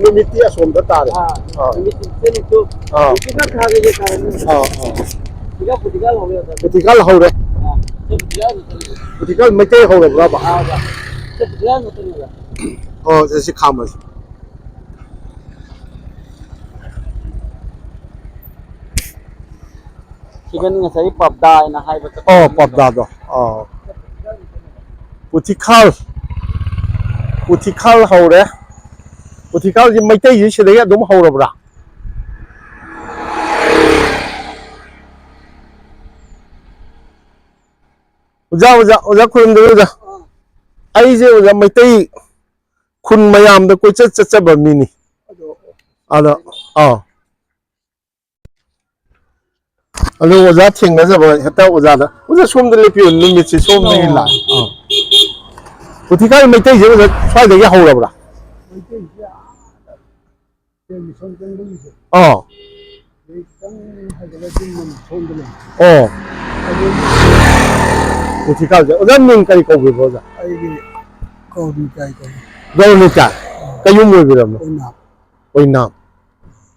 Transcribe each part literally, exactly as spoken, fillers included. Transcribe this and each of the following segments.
ꯅꯨꯃꯤꯠꯇꯤ ꯑꯁꯣꯝꯗ ꯇꯥꯔꯦ꯫ ꯑꯥ, ꯑꯥ꯫ ꯅꯨꯃꯤꯠꯇꯤ ꯏꯆꯦ ꯅꯤꯛꯇꯨ ꯑꯥ꯫ ꯅꯨꯃꯤꯠꯇꯤ ꯈꯔ ꯊꯥꯒꯦ ꯇꯥꯔꯦ꯫ ꯑꯥ, ꯑꯥ꯫ ꯁꯤꯒ ꯄꯨꯊꯤꯀꯥ ꯍꯧꯔꯦ ꯑꯗ꯫ ꯄꯨꯊꯤꯀꯥ ꯍꯧꯔꯦ꯫ ꯑꯥ, ꯁꯤ ꯄꯨꯊꯤꯀꯥ ꯅꯠꯇꯅꯦ꯫ ꯄꯨꯊꯤꯀꯥ ꯃꯩꯇꯩ ꯍꯧꯔꯕ꯭ꯔꯕ? ꯑꯥ, ꯑꯣꯖꯥ꯫ ꯁꯤ ꯄꯨꯊꯤꯀꯥ ꯅꯠꯇꯅꯦ, ꯑꯣꯖꯥ꯫ ꯑꯣ, ꯁꯤ, ꯁꯤ ꯈꯥꯝꯃꯁꯤ꯫ ꯁꯤꯒꯅꯤ ꯉꯁꯥꯏꯒꯤ ꯄꯞꯗꯥ ꯍꯥꯏꯅ ꯍꯥꯏꯕ ꯆꯠꯄ ꯑꯣ, ꯃꯃꯤꯡꯗꯣ꯫ ꯄꯞꯗꯥꯗꯣ꯫ ꯑꯣ꯫ ꯄꯨꯊꯤꯈꯥꯜ꯫ ꯄꯨꯊꯤꯈꯥꯜ ꯍꯧꯔꯦ꯫ ꯄꯨꯊꯤꯈꯥꯜꯁꯤ ꯃꯩꯇꯩꯁꯤ ꯁꯤꯗꯒꯤ ꯑꯗꯨꯝ ꯍꯧꯔꯕ꯭ꯔꯥ? ꯑꯣꯖꯥ, ꯑꯣꯖꯥ, ꯑꯣꯖꯥ ꯈꯨꯔꯨꯝꯖꯔꯤ ꯑꯣꯖꯥ꯫ ꯑꯩꯁꯦ ꯑꯣꯖꯥ ꯃꯩꯇꯩ ꯈꯨꯟ ꯃꯌꯥꯝꯗ ꯀꯣꯏꯆꯠ ꯆꯠꯆꯕ ꯃꯤꯅꯤ꯫ ꯑꯗꯣ, ꯑꯥ꯫ ꯑꯗꯨ ꯑꯣꯖꯥ ꯊꯦꯡꯅꯖꯕ ꯍꯦꯛꯇ ꯑꯣꯖꯥꯗ, "ꯑꯣꯖꯥ, ꯁꯣꯝꯗ ꯂꯦꯞꯄꯤꯌꯨ, ꯅꯨꯃꯤꯠꯁꯦ ꯁꯣꯝꯗꯒꯤ ꯑꯣ꯫ ꯂꯥꯛꯑꯦ꯫" ꯑꯥ꯫ ꯄꯨꯊꯤꯈꯥꯜ ꯃꯩꯇꯩꯁꯦ ꯑꯣꯖꯥ ꯁ꯭ꯋꯥꯏꯗꯒꯤ ꯍꯧꯔꯕ꯭ꯔꯥ? ꯃꯩꯇꯩꯁꯦ ꯑꯥꯗ ꯁꯦꯝꯕ ꯁꯣꯝ ꯆꯪꯕꯒꯤꯁꯦ꯫ ꯑꯥ꯫ ꯑꯗꯩ ꯈꯤꯇꯪ ꯍꯥꯏꯒꯠꯂ ꯆꯤꯡ ꯑꯃ ꯁꯣꯝꯗ ꯂꯩ꯫ ꯑꯣ꯫ ꯑꯗꯨ ꯄꯨꯊꯤꯈꯥꯜꯁꯦ꯫ ꯑꯣꯖꯥ ꯃꯤꯡ ꯀꯔꯤ ꯀꯧꯕꯤꯕ꯭ꯔꯣ ꯑꯣꯖꯥ? ꯑꯩꯒꯤ ꯒꯧꯔꯅꯤꯇꯥꯏ ꯀꯧꯏ꯫ ꯒꯧꯔꯅꯤꯇꯥꯏ? ꯑꯥ꯫ ꯀꯩ ꯌꯨꯝ ꯑꯣꯏꯕꯤꯔꯕꯅꯣ? ꯑꯣꯏꯅꯥꯝ꯫ ꯑꯣꯏꯅꯥꯝ꯫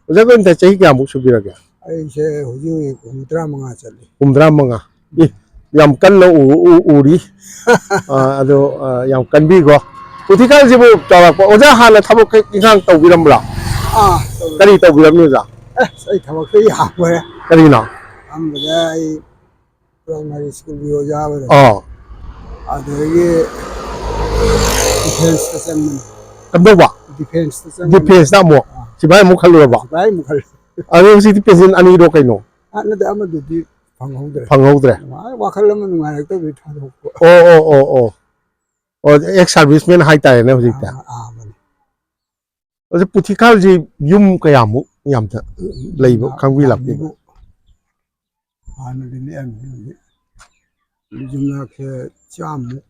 ꯑꯣꯖꯥ ꯒꯣꯕꯤꯟꯗ ꯆꯍꯤ ꯀꯌꯥꯃꯨꯛ ꯁꯨꯕꯤꯔꯒꯦ? ꯑꯩꯁꯦ ꯍꯧꯖꯤꯛ ꯍꯧꯖꯤꯛ ꯍꯨꯝꯐꯨꯇꯔꯥ ꯃꯉꯥ ꯆꯠꯂꯤ꯫ ꯍꯨꯝꯐꯨꯇꯔꯥ ꯃꯉꯥ꯫ ꯑꯦ, ꯌꯥꯝ ꯀꯟꯅ ꯎ-, ꯎ-, ꯎꯔꯤ꯫ ꯑꯥ, ꯑꯗꯣ, ꯑꯥ, ꯌꯥꯝ ꯀꯟꯕꯤꯀꯣ꯫ ꯄꯨꯊꯤꯈꯥꯜꯁꯤꯕꯨ ꯆꯥꯎꯔꯥꯛꯄ, ꯑꯣꯖꯥ ꯍꯥꯟꯅ ꯊꯕꯛ ꯏꯪꯈꯥꯡ ꯇꯧꯕꯤꯔꯝꯕ꯭ꯔꯥ? ꯑꯥ, ꯇꯧꯔꯦ꯫ ꯀꯔꯤ ꯇꯧꯕꯤꯔꯝꯃꯤ ꯑꯣꯖꯥ? ꯑꯁ, ꯑꯩ ꯊꯕꯛꯁꯦ ꯌꯥꯝꯈ꯭ꯔꯦ꯫ ꯀꯔꯤꯅꯣ? ꯑꯍꯥꯟꯕꯗ ꯑꯩ ꯄ꯭ꯔꯥꯏꯃꯥꯔꯤ ꯁ꯭ꯀꯨꯜꯒꯤ ꯑꯣꯖꯥ ꯑꯣꯏꯔꯝꯃꯤ꯫ ꯑꯥ꯫ ꯑꯗꯨꯗꯒꯤ ꯗꯤꯐꯦꯟꯁꯇ ꯆꯪꯕꯅꯤ꯫ ꯀꯝꯗꯧꯕ? ꯗꯤꯐꯦꯟꯁꯇ ꯆꯪꯕꯅꯤ꯫ ꯗꯤꯐꯦꯟꯁꯇ ꯑꯃꯨꯛ? ꯑꯥ꯫ ꯁꯤꯐꯥꯏ ꯑꯃꯨꯛ ꯈꯜꯂꯨꯔꯕ? ꯁꯤꯐꯥꯏ ꯑꯃꯨꯛ ꯈꯜꯂꯦ꯫ ꯑꯗꯣ ꯍꯧꯖꯤꯛꯇꯤ ꯄꯦꯟꯁꯤꯜ ꯑꯅꯤꯔꯣ ꯀꯩꯅꯣ? ꯑꯥ, ꯅꯠꯇꯦ, ꯑꯃꯗꯨꯗꯤ ꯐꯪꯍꯧꯗ꯭ꯔꯦ꯫ ꯐꯪꯍꯧꯗ꯭ꯔꯦ? ꯅꯨꯡꯉꯥꯏ-, ꯋꯥꯈꯜ ꯑꯃ ꯅꯨꯡꯉꯥꯏꯔꯛꯇꯕꯒꯤ ꯊꯥꯗꯣꯛꯄ꯫ ꯑꯣ, ꯑꯣ, ꯑꯣ, ꯑꯣ꯫ ꯑꯣ, ꯑꯦꯛꯁ ꯁꯥꯔꯚꯤꯁꯃꯦꯟ ꯍꯥꯏꯇꯥꯔꯦꯅꯦ ꯍꯧꯖꯤꯛꯇꯤ꯫ ꯑꯥ, ꯑꯥ, ꯃꯥꯅꯤ꯫ ꯑꯗꯨ ꯄꯨꯊꯤꯈꯥꯜꯁꯤ ꯌꯨꯝ ꯀꯌꯥꯃꯨꯛ ꯌꯥꯝꯅ ꯂꯩꯕ ꯌꯥꯝ-, ꯈꯪꯕꯤ ꯂꯥꯛꯄꯤꯕ? ꯌꯥꯝꯃꯤꯕꯨ꯫ ꯍꯥꯟꯅꯗꯤ ꯅꯦꯛꯑꯝꯃꯤ, ꯍꯧꯖꯤꯛ ꯌꯨꯝꯅꯥꯛꯁꯦ ꯆꯥꯝꯃꯨꯛ꯫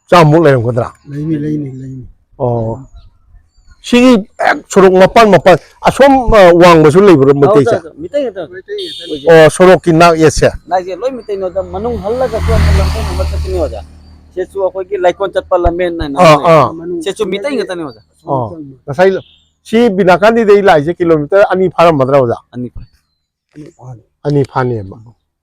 ꯆꯥꯝꯃꯨꯛ ꯂꯩꯔꯝꯒꯗ꯭ꯔꯥ? ꯂꯩꯅꯤ, ꯂꯩꯅꯤ, ꯂꯩꯅꯤ꯫ ꯑꯣ꯫ ꯁꯤꯒꯤ ꯍꯦꯛ ꯁꯣꯔꯣꯛ ꯃꯄꯥꯟ ꯃꯄꯥꯟ ꯑꯁꯣꯝ, ꯑ, ꯋꯥꯡꯃꯁꯨ ꯂꯩꯕ꯭ꯔꯣ ꯃꯩꯇꯩꯁꯦ? ꯑꯣꯖꯥ, ꯃꯤꯇꯩ ꯉꯥꯛꯇ꯫ ꯑꯣ, ꯁꯣꯔꯣꯛꯀꯤ ꯅꯥꯛ ꯌꯦꯠꯁꯦ? ꯅꯥꯛ ꯌꯦꯠ ꯂꯣꯏ ꯃꯤꯇꯩꯅꯤ ꯑꯣꯖꯥ꯫ ꯃꯅꯨꯡ ꯍꯜꯂꯒ ꯁꯣꯝꯗ ꯂꯝꯐꯦꯜ ꯑꯃ ꯆꯠꯀꯅꯤ ꯑꯣꯖꯥ꯫ ꯁꯤꯁꯨ ꯑꯩꯈꯣꯏꯒꯤ ꯂꯩꯀꯣꯜ ꯆꯠꯄ ꯂꯝꯕꯦꯟ ꯍꯥꯏꯅ ꯑꯥ, ꯑꯃ ꯂꯩ꯫ ꯑꯥ꯫ ꯁꯤꯁꯨ ꯃꯤꯇꯩ ꯉꯥꯛꯇꯅꯤ ꯑꯣꯖꯥ꯫ ꯑꯣ, ꯉꯁꯥꯏ ꯁꯤ ꯕꯤꯅꯥꯀꯥꯟꯗꯤꯗꯒꯤ ꯂꯥꯛꯏꯁꯦ ꯀꯤꯂꯣꯃꯤꯇꯔ ꯑꯅꯤ ꯐꯥꯔꯝꯃꯗ꯭ꯔꯥ ꯑꯣꯖꯥ? ꯑꯅꯤ ꯐꯥꯏ꯫ ꯑꯅꯤ ꯐꯥꯅꯤ꯫ ꯑꯅꯤ ꯐꯥꯅꯦꯕ꯫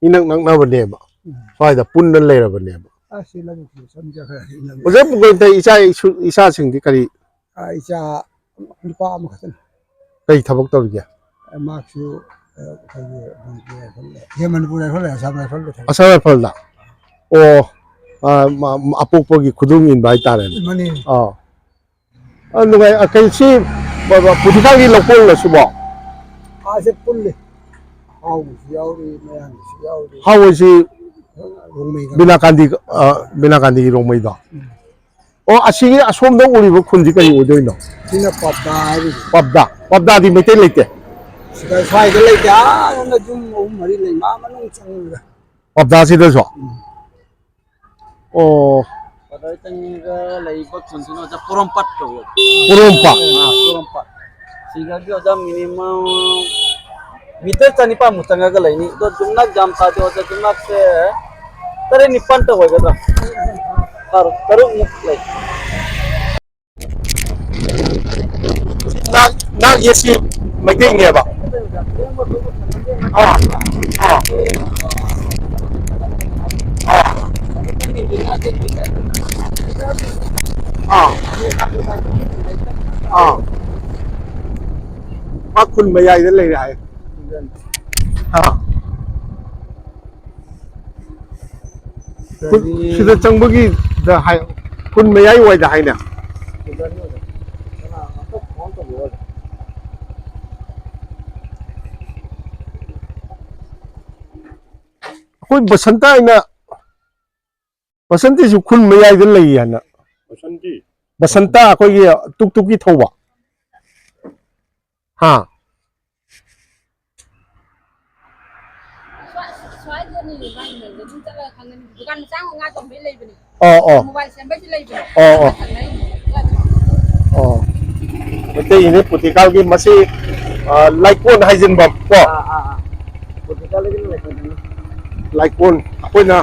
ꯏꯅꯛ ꯅꯛꯅꯕꯅꯦꯕ꯫ ꯎꯝ꯫ ꯁ꯭ꯋꯥꯏꯗ ꯄꯨꯟꯅ ꯂꯩꯔꯕꯅꯦꯕ꯫ ꯑꯁ, ꯁꯤ ꯂꯧꯕꯨꯛꯁꯤ ꯁꯝ ꯆꯠꯈ꯭ꯔꯦ, ꯁꯤ ꯂꯧꯕꯨꯛ꯫ ꯑꯣꯖꯥ ꯄꯨꯡꯀꯣꯏꯇ ꯏꯆꯥ ꯏꯁꯨ-, ꯏꯆꯥꯁꯤꯡꯗꯤ ꯀꯔꯤ? ꯑꯥ, ꯏꯆꯥ ꯅꯨꯄꯥ ꯑꯃꯈꯛꯇꯅꯤ꯫ ꯀꯔꯤ ꯊꯕꯛ ꯇꯧꯔꯤꯒꯦ? ꯑ, ꯃꯍꯥꯛꯁꯨ, ꯑ, ꯑꯩꯈꯣꯏꯒꯤ ꯃꯅꯤꯄꯨꯔ ꯔꯥꯏꯐꯜ ꯂꯩ, ꯍꯦ, ꯃꯅꯤꯄꯨꯔ ꯔꯥꯏꯐꯜ ꯂꯩ, ꯑꯁꯥꯝ ꯔꯥꯏꯐꯜꯗ ꯊꯕꯛ꯫ ꯑꯁꯥꯝ ꯔꯥꯏꯐꯜꯗ? ꯑꯣ, ꯑ, ꯃ-, ꯃ-, ꯑꯄꯣꯛꯄꯒꯤ ꯈꯨꯗꯣꯡ ꯏꯟꯕ ꯍꯥꯏꯇꯥꯔꯦꯅꯦ꯫ ꯃꯥꯅꯤ꯫ ꯑꯥ꯫ ꯑ, ꯅꯨꯡꯉꯥꯏ꯫ ꯑ, ꯀꯩ ꯁꯤ ꯕ-, ꯕ-, ꯄꯨꯊꯤꯈꯥꯡꯒꯤ ꯂꯧꯀꯣꯜꯂꯣ ꯁꯤꯕꯣ? ꯑꯥ, ꯁꯤ ꯄꯨꯜꯂꯤ꯫ ꯍꯥꯎꯒꯤꯁꯨ ꯌꯥꯎꯔꯤ, ꯃꯌꯥꯡꯒꯤꯁꯨ ꯌꯥꯎꯔꯤ꯫ ꯍꯥꯎ ꯍꯥꯏꯁꯤ ꯔꯣꯡꯃꯩꯒ꯫ ꯕꯤꯅꯥꯀꯥꯟꯗꯤ, ꯑ, ꯕꯤꯅꯥꯀꯥꯟꯗꯤꯒꯤ ꯔꯣꯡꯃꯩꯗꯣ? ꯎꯝ꯫ ꯑꯣ, ꯑꯁꯤꯒꯤ ꯑꯁꯣꯝꯗ ꯎꯔꯤꯕ ꯈꯨꯟꯁꯤ ꯀꯔꯤ ꯑꯣꯏꯗꯣꯏꯅꯣ? ꯁꯤꯅ ꯄꯞꯗꯥ ꯍꯥꯏꯔꯤꯁꯦ꯫ ꯄꯞꯗꯥ? ꯄꯞꯗꯥꯗꯤ ꯃꯩꯇꯩ ꯂꯩꯇꯦ? ꯁꯤꯗ ꯁ꯭ꯋꯥꯏꯗ ꯂꯩꯇꯦ꯫ ꯑꯥ, ꯌꯨꯝ ꯑꯍꯨꯝ ꯃꯔꯤ ꯂꯩ, ꯃꯥ ꯃꯅꯨꯡ ꯆꯪꯉꯒ꯫ ꯄꯞꯗꯥꯁꯤꯗꯁꯨ? ꯎꯝ꯫ ꯑꯣ꯫ ꯄꯗꯥꯏ ꯆꯪꯉꯒ ꯂꯩꯕ ꯈꯨꯟꯁꯤꯅ ꯑꯣꯖꯥ ꯄꯣꯔꯣꯝꯄꯥꯠ ꯀꯧꯋꯦ꯫ ꯄꯣꯔꯣꯝꯄꯥꯠ꯫ ꯑꯥ, ꯄꯣꯔꯣꯝꯄꯥꯠ꯫ ꯁꯤꯗꯒꯤ ꯑꯣꯖꯥ minimum meter ꯆꯅꯤꯄꯥꯟꯃꯨꯛ ꯆꯪꯉꯒ ꯂꯩꯅꯤ꯫ ꯑꯗꯣ ꯌꯨꯝꯅꯥꯛ ꯌꯥꯝ ꯇꯥꯗꯦ ꯑꯣꯖꯥ, ꯌꯨꯝꯅꯥꯛꯁꯦ ꯇꯔꯦꯠ ꯅꯤꯄꯥꯟꯇ ꯑꯣꯏꯒꯗ꯭ꯔꯥ? ꯇꯔꯨꯛ, ꯇꯔꯨꯛꯃꯨꯛ ꯂꯩ꯫ ꯅꯥꯛ, ꯅꯥꯛ ꯌꯦꯠꯁꯤ ꯃꯩꯇꯩꯅꯦꯕ꯫ ꯑꯥ, ꯑꯥ, ꯑꯥ꯫ ꯑꯥ꯫ ꯑꯥ꯫ ꯃꯥ ꯈꯨꯟ ꯃꯌꯥꯏꯗ ꯂꯩꯔꯦ ꯍꯥꯏ꯫ ꯑꯥ꯫ ꯈꯨꯟ, ꯁꯤꯗ ꯆꯪꯕꯒꯤꯗ ꯍꯥꯏ, ꯈꯨꯟ ꯃꯌꯥꯏ ꯋꯥꯏꯗ ꯍꯥꯏꯅꯦ꯫ ꯑꯩꯈꯣꯏ ꯕꯁꯟꯇ ꯍꯥꯏꯅ, ꯕꯁꯟꯇꯤꯁꯨ ꯈꯨꯟ ꯃꯌꯥꯏꯗ ꯂꯩ ꯍꯥꯏꯅ꯫ ꯕꯁꯟꯇꯤ? ꯕꯁꯟꯇ ꯑꯩꯈꯣꯏꯒꯤ ꯇꯨꯛ ꯇꯨꯛꯀꯤ ꯊꯧꯕ꯫ ꯍꯥ? ꯁ꯭ꯋꯥꯏ-, ꯁ꯭ꯋꯥꯏꯗꯅꯤ, ꯃꯥꯏ ꯃꯦꯟꯗ ꯑꯗꯨꯝ ꯆꯠꯂꯒ ꯈꯪꯒꯅꯤ꯫ ꯗꯨꯀꯥꯟ ꯃꯆꯥ ꯑꯃ ꯉꯥ ꯆꯣꯡꯕꯤ ꯂꯩꯕꯅꯤ꯫ ꯑꯣ, ꯑꯣ꯫ ꯃꯣꯕꯥꯏꯜ ꯁꯦꯝꯕꯩꯁꯨ ꯂꯩꯕꯅꯤ꯫ ꯑꯣ, ꯑꯣ꯫ ꯊꯪꯅꯩ꯫ ꯑꯣ꯫ ꯃꯩꯇꯩꯒꯤꯅꯤ ꯄꯨꯊꯤꯈꯥꯜꯒꯤ ꯃꯁꯤ, ꯑ, ꯂꯥꯏꯀꯣꯟ ꯍꯥꯏꯖꯤꯟꯐꯝ ꯀꯣ꯫ ꯑꯥ, ꯑꯥ, ꯑꯥ꯫ ꯄꯨꯊꯤꯈꯥꯜꯒꯤꯅ ꯂꯥꯏꯀꯣꯟꯗꯨꯅꯤ꯫ ꯂꯥꯏꯀꯣꯟ, ꯑꯩꯈꯣꯏꯅ,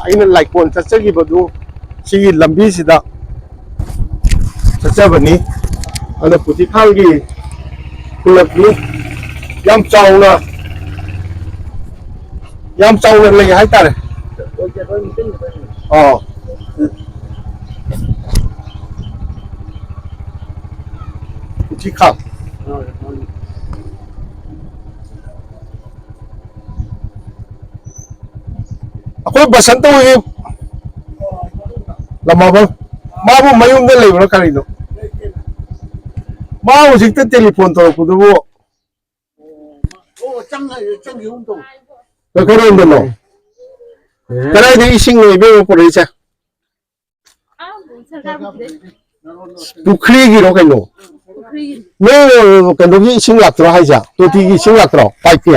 ꯑꯩꯅ ꯂꯥꯏꯀꯣꯟ ꯆꯠꯆꯈꯤꯕꯗꯨ ꯁꯤꯒꯤ ꯂꯝꯕꯤꯁꯤꯗ ꯆꯠꯆꯕꯅꯤ꯫ ꯑꯗ ꯄꯨꯊꯤꯈꯥꯜꯒꯤ ꯈꯨꯜꯂꯛꯅꯤ꯫ ꯌꯥꯝ ꯆꯥꯎꯅ, ꯌꯥꯝ ꯆꯥꯎꯅ ꯂꯩ ꯍꯥꯏꯇꯥꯔꯦ꯫ ꯑꯥ꯫ ꯄꯨꯊꯤꯈꯥꯜ꯫ ꯑꯩꯈꯣꯏ ꯕꯁꯟꯇ ꯍꯣꯏꯒꯤ ꯂꯃꯥꯕꯝ, ꯃꯥꯕꯨ ꯃꯌꯨꯝꯗ ꯂꯩꯕ꯭ꯔꯥ ꯀꯔꯤꯅꯣ? ꯃꯥ ꯍꯧꯖꯤꯛꯇ ꯇꯦꯂꯤꯐꯣꯟ ꯇꯧꯔꯛꯄꯗꯨꯕꯨ꯫ ꯑꯣ, ꯆꯪꯉ-, ꯆꯪꯈꯤꯒꯨꯝ ꯇꯧ꯫ ꯀꯩ-, ꯀꯩꯔꯣꯝꯗꯅꯣ? ꯀꯗꯥꯏꯗ ꯏꯁꯤꯡꯅꯣ ꯏꯕꯦꯝꯃ ꯄꯨꯔꯛꯏꯁꯦ? ꯄꯨꯈ꯭ꯔꯤꯒꯤꯔꯣ ꯀꯩꯅꯣ? ꯄꯨꯈ꯭ꯔꯤꯒꯤ꯫ ꯅꯣꯏ ꯀꯩꯅꯣꯒꯤ ꯏꯁꯤꯡ ꯂꯥꯛꯇ꯭ꯔꯣ ꯍꯥꯏꯁꯦ? ꯇꯣꯇꯤꯒꯤ ꯏꯁꯤꯡ ꯂꯥꯛꯇ꯭ꯔꯣ? ꯄꯥꯏꯞꯀꯤ?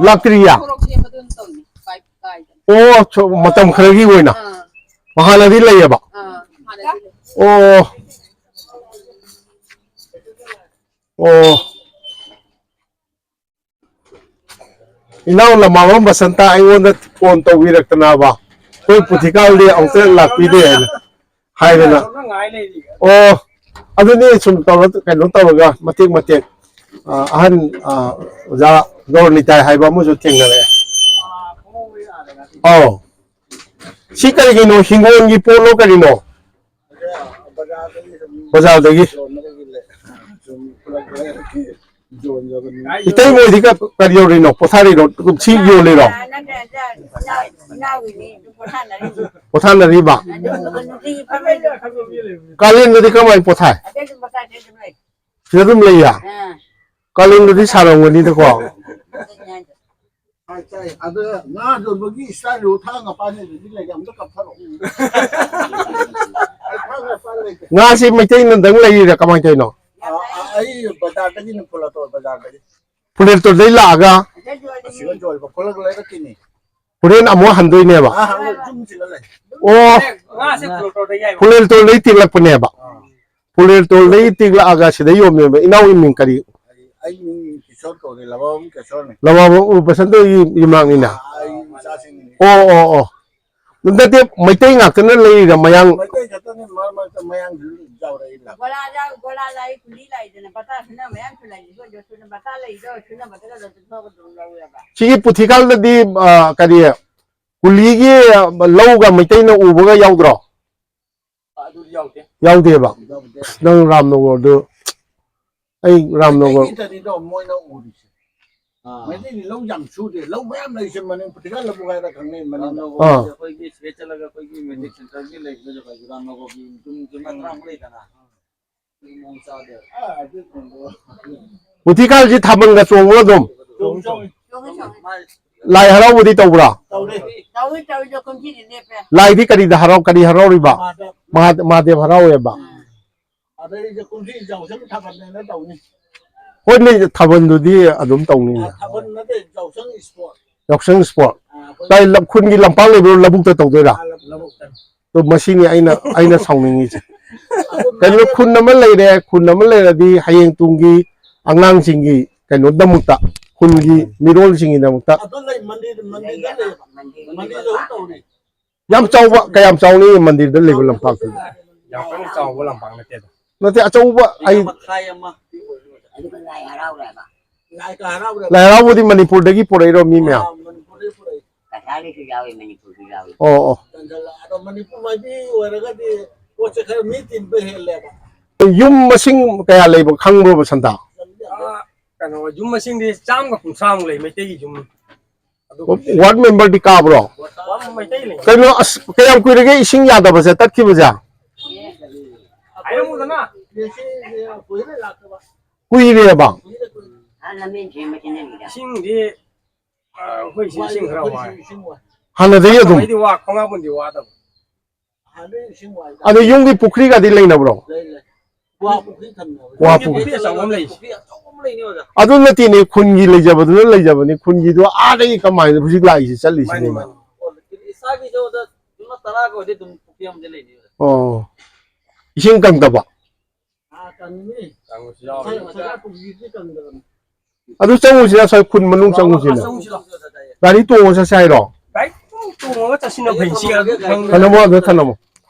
ꯂꯥꯛꯇ꯭ꯔꯤꯌꯥ? ꯁꯣꯔꯣꯛ ꯁꯦꯝꯕꯗꯨꯅ ꯇꯧꯔꯤꯅꯦ, ꯄꯥꯏꯞ ꯀꯥꯏꯗꯅ꯫ ꯑꯣ, ꯁꯣ-, ꯃꯇꯝ ꯈꯔꯒꯤ ꯑꯣꯏꯅ? ꯑꯥ꯫ ꯍꯥꯟꯅꯗꯤ ꯂꯩꯌꯦꯕ? ꯑꯥ, ꯍꯥꯟꯅꯗꯤ ꯂꯩ꯫ ꯑꯣ꯫ ꯑꯣ꯫ ꯏꯅꯥꯎ ꯂꯃꯥꯕꯝ ꯕꯁꯟꯇ ꯑꯩꯉꯣꯟꯗ ꯐꯣꯟ ꯇꯧꯕꯤꯔꯛꯇꯅꯕ, "ꯑꯩꯈꯣꯏ ꯄꯨꯊꯤꯈꯥꯜꯗꯤ ꯑꯃꯨꯛꯇ ꯂꯥꯛꯄꯤꯗꯦ" ꯍꯥꯏꯅ ꯍꯥꯏꯗꯅ꯫ ꯑꯣ, ꯑꯗꯨꯅꯤ ꯁꯨꯝ ꯇꯧꯔ, ꯀꯩꯅꯣ ꯇꯧꯔꯒ ꯃꯇꯦꯛ ꯃꯇꯦꯛ, ꯑ, ꯑꯍꯟ, ꯑ, ꯑꯣꯖꯥ ꯒꯧꯔꯅꯤꯇꯥꯏ ꯍꯥꯏꯕ ꯑꯃꯁꯨ ꯊꯦꯡꯅꯔꯛꯑꯦ꯫ ꯑꯧ꯫ ꯁꯤ ꯀꯔꯤꯒꯤꯅꯣ? ꯍꯤꯡꯒꯣꯜꯒꯤ ꯄꯣꯠꯂꯣ ꯀꯔꯤꯅꯣ? ꯕꯖꯥꯔꯗꯒꯤ꯫ ꯕꯖꯥꯔꯗꯒꯤ꯫ ꯌꯣꯟꯅꯕꯒꯤ ꯂꯩ꯫ ꯁꯨꯝ ꯈꯨꯂꯛ ꯈꯨꯂꯛꯀꯤ ꯌꯣꯟꯖꯕꯅꯤ꯫ ꯏꯇꯩ ꯃꯣꯏꯗꯤ ꯀ-, ꯀꯔꯤ ꯌꯧꯔꯤꯅꯣ? ꯄꯣꯊꯥꯔꯤꯔꯣ? ꯁꯤ ꯌꯣꯜꯂꯤꯔꯣ? ꯅꯠꯇꯦ, ꯏꯅꯥꯎ-, ꯏꯅꯥꯎꯒꯤꯅꯤ, ꯑꯗꯨ ꯄꯣꯊꯥꯅꯔꯤꯅꯤ꯫ ꯄꯣꯊꯥꯅꯔꯤꯕ? ꯑꯗꯨ ꯅꯨꯡꯇꯤꯒꯤ ꯐꯝꯃꯤꯅꯤ꯫ ꯀꯥꯂꯦꯟꯗꯗꯤ ꯀꯃꯥꯏꯅ ꯄꯣꯊꯥꯏ? ꯑꯗꯩ ꯑꯗꯨꯝ ꯄꯣꯊꯥꯏ, ꯑꯗꯩ ꯑꯗꯨꯝ ꯂꯩ꯫ ꯁꯤꯗ ꯑꯗꯨꯝ ꯂꯩꯌꯦ? ꯑꯥ꯫ ꯀꯥꯂꯦꯟꯗꯗꯤ ꯁꯥꯔꯝꯒꯅꯤꯗꯀꯣ? ꯑꯗꯨꯅꯤ ꯍꯥꯏꯁꯦ꯫ ꯆꯥꯏ, ꯆꯥꯏ꯫ ꯑꯗ ꯉꯥ ꯌꯣꯟꯕꯒꯤ ꯏꯁꯇꯥꯏꯜꯗꯨ ꯊꯥꯡ ꯃꯄꯥꯟ ꯍꯦꯟꯕꯗꯤ ꯂꯩꯒꯦ, ꯑꯝꯇ ꯀꯛꯊꯔꯛꯑꯣ꯫ ꯑꯩ ꯊꯥꯡ ꯃꯄꯥꯟ ꯂꯩꯇꯦ꯫ ꯉꯥꯁꯤ ꯃꯩꯇꯩ ꯅꯟꯗꯪ ꯂꯩꯔꯤꯔꯥ ꯀꯃꯥꯏꯅ ꯇꯧꯔꯤꯅꯣ? ꯑ, ꯑ, ꯑꯩ ꯕꯖꯥꯔꯗꯒꯤꯅꯤ, ꯐꯨꯂꯇꯣꯔ ꯕꯖꯥꯔꯗꯒꯤ꯫ ꯐꯨꯂꯇꯣꯔꯗꯩ ꯂꯥꯛꯑꯒ? ꯑꯁꯤꯒ ꯌꯣꯜꯂꯤꯕ ꯈꯨꯂꯛ ꯂꯩꯔꯛꯀꯤꯅꯤ꯫ ꯍꯣꯔꯦꯟ ꯑꯃꯨꯛ ꯍꯟꯗꯣꯏꯅꯦꯕ? ꯑꯥ, ꯍꯟꯗꯣꯏ, ꯌꯨꯝꯁꯤꯗ ꯂꯩ꯫ ꯑꯣ, ꯉꯥꯁꯦ ꯐꯨꯂꯇꯣꯔꯗꯩ ꯌꯥꯏꯕ꯫ ꯐꯨꯂꯇꯣꯔꯗꯩ ꯇꯦꯛꯂꯛꯄꯅꯦꯕ? ꯑꯥ꯫ ꯐꯨꯂꯦꯔꯇꯣꯜꯗꯒꯤ ꯇꯦꯛꯂꯛꯑꯒ ꯁꯤꯗ ꯌꯣꯝꯃꯦꯕ꯫ ꯏꯅꯥꯎꯒꯤ ꯃꯤꯡ ꯀꯔꯤ? ꯑꯩ, ꯑꯩ ꯃꯤꯡ ꯀꯤꯁꯣꯔ ꯀꯧꯔꯦ, ꯂꯃꯥꯕꯝ ꯀꯤꯁꯣꯔꯅꯤ꯫ ꯂꯃꯥꯕꯝ ꯎ ꯕꯁꯟꯇꯒꯤ ꯌꯨꯝꯅꯥꯛꯅꯤꯅ? ꯑꯩ ꯏꯆꯥꯁꯤꯡꯅꯤ꯫ ꯑꯣ, ꯑꯣ, ꯑꯣ꯫ ꯅꯠꯇꯦ, ꯃꯩꯇꯩ ꯉꯥꯛꯇꯅ ꯂꯩꯔꯤꯔꯥ ꯃꯌꯥꯡ? ꯃꯩꯇꯩ ꯈꯛꯇꯅꯤ, ꯃꯔꯛ ꯃꯔꯛꯇ ꯃꯌꯥꯡꯁꯨ ꯌꯥꯎꯔꯛꯏ꯫ ꯒꯣꯂꯥ ꯌꯥꯎ-, ꯒꯣꯂꯥ ꯂꯥꯏ, ꯀꯨꯂꯤ ꯂꯥꯏꯗꯅ ꯕꯇꯥ ꯁꯨꯅ ꯃꯌꯥꯡꯁꯨ ꯂꯩ, ꯁꯨꯅ ꯕꯇꯥ ꯂꯩꯗꯣ, ꯁꯨꯅ ꯕꯇꯥ ꯂꯩꯗꯣ, ꯑꯗꯨꯝ ꯂꯧꯋꯦꯕ꯫ ꯁꯤꯒꯤ ꯄꯨꯊꯤꯀꯥꯜꯗꯗꯤ, ꯑ, ꯀꯔꯤ, ꯀꯨꯂꯤꯒꯤ, ꯑ, ꯂꯧꯒ ꯃꯩꯇꯩꯅ ꯎꯕꯒ ꯌꯥꯎꯗ꯭ꯔꯣ? ꯑꯗꯨꯗꯤ ꯌꯥꯎꯗꯦ꯫ ꯌꯥꯎꯗꯦꯕ? ꯌꯥꯎꯗꯦ꯫ ꯑꯁ, ꯅꯪ ꯔꯥꯝꯅꯒꯔꯗꯨ, ꯑꯩ ꯔꯥꯝꯅꯒꯔ ꯃꯩꯇꯩꯒꯤꯗꯅꯤꯗꯣ ꯃꯣꯏꯅ ꯎꯔꯤꯁꯦ꯫ ꯑꯥ꯫ ꯃꯩꯇꯩꯗꯤ ꯂꯧ ꯌꯥꯝ ꯁꯨꯗꯦ꯫ ꯂꯧ ꯃꯌꯥꯝ ꯂꯩꯁꯦ ꯃꯅꯤꯡ ꯄꯨꯊꯤꯀꯥꯜ ꯂꯧꯕꯨꯛ ꯍꯥꯏꯔ ꯈꯪꯅꯩ, ꯃꯅꯤꯡ꯫ ꯔꯥꯝꯅꯒꯔꯁꯦ ꯑꯥ꯫ ꯑꯩꯈꯣꯏꯒꯤ ꯁꯤꯗ ꯆꯠꯂꯒ ꯑꯩꯈꯣꯏꯒꯤ ꯃꯦꯖꯤꯛ ꯁꯦꯟꯇꯔꯒꯤ ꯂꯩꯕꯗ ꯔꯥꯝꯅꯒꯔꯒꯤ ꯌꯨꯝ, ꯌꯨꯝ ꯇꯔꯥꯃꯨꯛ ꯂꯩꯗꯅ꯫ ꯃꯑꯣꯡ ꯆꯥꯗꯦ꯫ ꯑꯥ, ꯑꯗꯨ ꯀꯩꯅꯣ꯫ ꯄꯨꯊꯤꯀꯥꯜꯁꯤ ꯊꯥꯕꯜꯒ ꯆꯣꯡꯕ꯭ꯔꯣ ꯑꯗꯨꯝ? ꯆꯣꯡ, ꯆꯣꯡ꯫ ꯆꯣꯡꯉꯤ, ꯆꯣꯡꯉꯤ꯫ ꯂꯥꯏ ꯍꯔꯥꯎꯕꯗꯤ ꯇꯧꯕ꯭ꯔꯥ? ꯇꯧꯔꯦ꯫ ꯇꯧꯏ, ꯇꯧꯏ, ꯑꯗꯣ ꯀꯨꯝꯁꯤꯗꯤ ꯂꯦꯞꯄꯦ꯫ ꯂꯥꯏꯗꯤ ꯀꯔꯤꯗ ꯍꯔꯥꯎ-, ꯀꯔꯤ ꯍꯔꯥꯎꯔꯤꯕ? ꯃꯍꯥꯗꯦꯕ꯫ ꯃꯍꯥꯗꯦꯕ, ꯃꯍꯥꯗꯦꯕ ꯍꯔꯥꯎꯋꯦꯕ꯫ ꯎꯝ꯫ ꯑꯗꯩꯗ ꯀꯨꯝꯁꯤ ꯌꯥꯎꯁꯪ ꯊꯥꯕꯜꯅꯦꯅ ꯇꯧꯅꯤ꯫ ꯍꯣꯏꯅꯦ, ꯊꯥꯕꯜꯗꯨꯗꯤ ꯑꯗꯨꯝ ꯇꯧꯅꯤꯅꯦ꯫ ꯑ, ꯊꯥꯕꯜ ꯅꯠꯇꯦ, ꯌꯥꯎꯁꯪ ꯏꯁꯄꯣꯔꯠ꯫ ꯌꯥꯎꯁꯪ ꯏꯁꯄꯣꯔꯠ꯫ ꯑ, ꯑꯩꯈꯣꯏ ꯀꯥꯏ ꯂꯝ-, ꯈꯨꯟꯒꯤ ꯂꯝꯄꯥꯛ ꯂꯩꯕ꯭ꯔꯣ, ꯂꯧꯕꯨꯛꯇ ꯇꯧꯗꯣꯏꯔꯥ? ꯑ, ꯂꯧꯕꯨꯛꯇ꯫ ꯑꯗꯣ ꯃꯁꯤꯅꯤ ꯑꯩꯅ, ꯑꯩꯅ ꯁꯥꯎꯅꯤꯡꯉꯤꯁꯦ꯫ ꯑꯩꯈꯣꯏ ꯀꯩꯅꯣ, ꯃꯥꯒꯤ ꯈꯨꯟ ꯑꯃ ꯂꯩꯔꯦ, ꯈꯨꯟ ꯑꯃ ꯂꯩꯔꯗꯤ ꯍꯌꯦꯡ ꯇꯨꯡꯒꯤ ꯑꯉꯥꯡꯁꯤꯡꯒꯤ ꯀꯩꯅꯣꯗꯃꯛꯇ, ꯈꯨꯟꯒꯤ ꯃꯤꯔꯣꯜꯁꯤꯡꯒꯤꯗꯃꯛꯇ꯫ ꯑꯗꯨ ꯂꯩ, ꯃꯟꯗꯤꯔ, ꯃꯟꯗꯤꯔꯗ ꯂꯩ꯫ ꯃꯟꯗꯤꯔꯗ ꯑꯗꯨꯝ ꯇꯧꯔꯤ꯫ ꯌꯥꯝ ꯆꯥꯎꯕ, ꯀꯌꯥꯝ ꯆꯥꯎꯅꯤ ꯃꯟꯗꯤꯔꯗ ꯂꯩꯕ ꯂꯝꯄꯥꯛꯇꯨꯗꯤ? ꯌꯥꯝ ꯀꯟꯅ ꯆꯥꯎꯕ ꯂꯝꯄꯥꯛ ꯅꯠꯇꯦꯗ꯫ ꯅꯠꯇꯦ, ꯑꯆꯧꯕ, ꯑꯩ ꯃꯈꯥꯏ ꯑꯃ꯫ ꯑꯗꯨꯒ ꯂꯥꯏ ꯍꯔꯥꯎꯔꯦꯕ꯫ ꯂꯥꯏ ꯀ ꯍꯔꯥꯎꯔꯦꯕ꯫ ꯂꯥꯏ ꯍꯔꯥꯎꯕꯗꯤ ꯃꯅꯤꯄꯨꯔꯗꯒꯤ ꯄꯨꯔꯛꯏꯔꯣ ꯃꯤ ꯃꯌꯥꯝ? ꯑꯥ, ꯃꯅꯤꯄꯨꯔꯗꯒꯤ ꯄꯨꯔꯛꯏ꯫ ꯀꯁꯥꯔꯒꯤꯁꯨ ꯌꯥꯎꯏ, ꯃꯅꯤꯄꯨꯔꯁꯨ ꯌꯥꯎꯏ꯫ ꯑꯣ, ꯑꯣ꯫ ꯆꯟꯁꯤꯜꯂ-, ꯑꯗꯣ ꯃꯅꯤꯄꯨꯔ ꯃꯥꯏꯕꯤ ꯑꯣꯏꯔꯒꯗꯤ ꯄꯣꯠꯁꯦ ꯈꯔ ꯃꯤ ꯇꯤꯟꯕ ꯍꯦꯜꯂꯦꯕ꯫ ꯌꯨꯝ ꯃꯁꯤꯡ ꯀꯌꯥ ꯂꯩꯕ ꯈꯪꯕ꯭ꯔꯣ, ꯕꯁꯟꯇ? ꯑꯥ, ꯀꯩꯅꯣ, ꯌꯨꯝ ꯃꯁꯤꯡꯗꯤ ꯆꯥꯝꯃꯒ ꯀꯨꯟꯊ꯭ꯔꯥꯃꯨꯛ ꯂꯩ, ꯃꯩꯇꯩꯒꯤ ꯌꯨꯝ꯫ ꯑꯗꯨ ꯋꯥꯔꯗ ꯃꯦꯝꯕꯔꯗꯤ ꯀꯥꯕ꯭ꯔꯣ? ꯋꯥꯔꯗ ꯃꯩꯇꯩ ꯂꯩ꯫ ꯀꯩꯅꯣ, ꯑꯁ, ꯀꯌꯥꯝ ꯀꯨꯏꯔꯒꯦ ꯏꯁꯤꯡ ꯌꯥꯗꯕꯁꯦ, ꯇꯠꯈꯤꯕꯁꯦ? ꯍꯥꯏꯔꯝꯃꯨꯗꯅ꯫ ꯀꯨꯏꯔꯦꯕ? ꯍꯥꯟꯅ ꯂꯝꯕꯦꯟ ꯁꯦꯝꯕ ꯆꯦꯟꯅꯔꯤꯗ꯫ ꯏꯁꯤꯡꯗꯤ, ꯑ, ꯑꯩꯈꯣꯏ ꯁꯤ ꯏꯁꯤꯡ ꯈꯔ ꯋꯥꯏ꯫ ꯍꯥꯟꯅꯗꯒꯤ ꯑꯗꯨꯝ? ꯈꯣꯡꯕꯥꯟꯗꯤ ꯋꯥ-, ꯈꯣꯡꯕꯥꯟꯗꯤ ꯋꯥꯗꯕ꯫ ꯑꯗꯣ ꯌꯨꯝꯒꯤ ꯄꯨꯈ꯭ꯔꯤꯒꯗꯤ ꯂꯩꯅꯕ꯭ꯔꯣ? ꯂꯩ, ꯂꯩ꯫ ꯀ꯭ꯋꯥ ꯄꯨꯈ꯭ꯔꯤ ꯊꯝꯅꯕ꯫ ꯀ꯭ꯋꯥ ꯄꯨꯈ꯭ꯔꯤ꯫ ꯄꯨꯈ꯭ꯔꯤ ꯑꯆꯧꯕ ꯑꯃ ꯂꯩ꯫ ꯄꯨꯈ꯭ꯔꯤ ꯑꯆꯧꯕ ꯑꯃ ꯂꯩꯅꯦ, ꯑꯣꯖꯥ꯫ ꯑꯗꯨ ꯅꯠꯇꯦꯅꯦ, ꯈꯨꯟꯒꯤ ꯂꯩꯖꯕꯗꯨꯅ ꯂꯩꯖꯕꯅꯤ, ꯈꯨꯟꯒꯤꯗꯣ ꯑꯥꯗꯒꯤ ꯀꯃꯥꯏꯅ ꯍꯧꯖꯤꯛ ꯂꯥꯛꯏꯁꯦ, ꯆꯠꯂꯤꯁꯤꯅꯦ? ꯃꯥꯅꯤ, ꯃꯥꯅꯤ꯫ ꯏꯁꯥꯒꯤꯁꯨ ꯑꯣꯖꯥ, ꯌꯨꯝꯂꯛ ꯇꯔꯥꯒ ꯑꯣꯏꯔꯗꯤ ꯑꯗꯨꯝ ꯄꯨꯈ꯭ꯔꯤ ꯑꯃꯗꯤ ꯂꯩꯅꯤ, ꯑꯣꯖꯥ꯫ ꯑꯣ꯫ ꯏꯁꯤꯡ ꯀꯪꯗꯕ? ꯑꯗꯨ ꯆꯪꯉꯨꯁꯤꯔ, ꯁ꯭ꯋꯥꯏ ꯈꯨꯟ ꯃꯅꯨꯡ ꯆꯪꯉꯨꯁꯤꯅ꯫ ꯆꯪꯉꯨꯁꯤꯔꯣ? ꯒꯥꯔꯤ ꯇꯣꯡꯉ ꯆꯠꯁꯦ ꯍꯥꯏꯔꯣ? ꯒꯥꯔꯤ ꯇꯣꯡ-, ꯇꯣꯡꯉꯒ ꯆꯠꯁꯤꯅ ꯐꯩ꯫ ꯁꯤ ꯑꯗꯨ ꯈꯪꯗꯦ꯫ ꯊꯅꯝꯃꯣ, ꯑꯗꯨ ꯊꯅꯝꯃꯣ꯫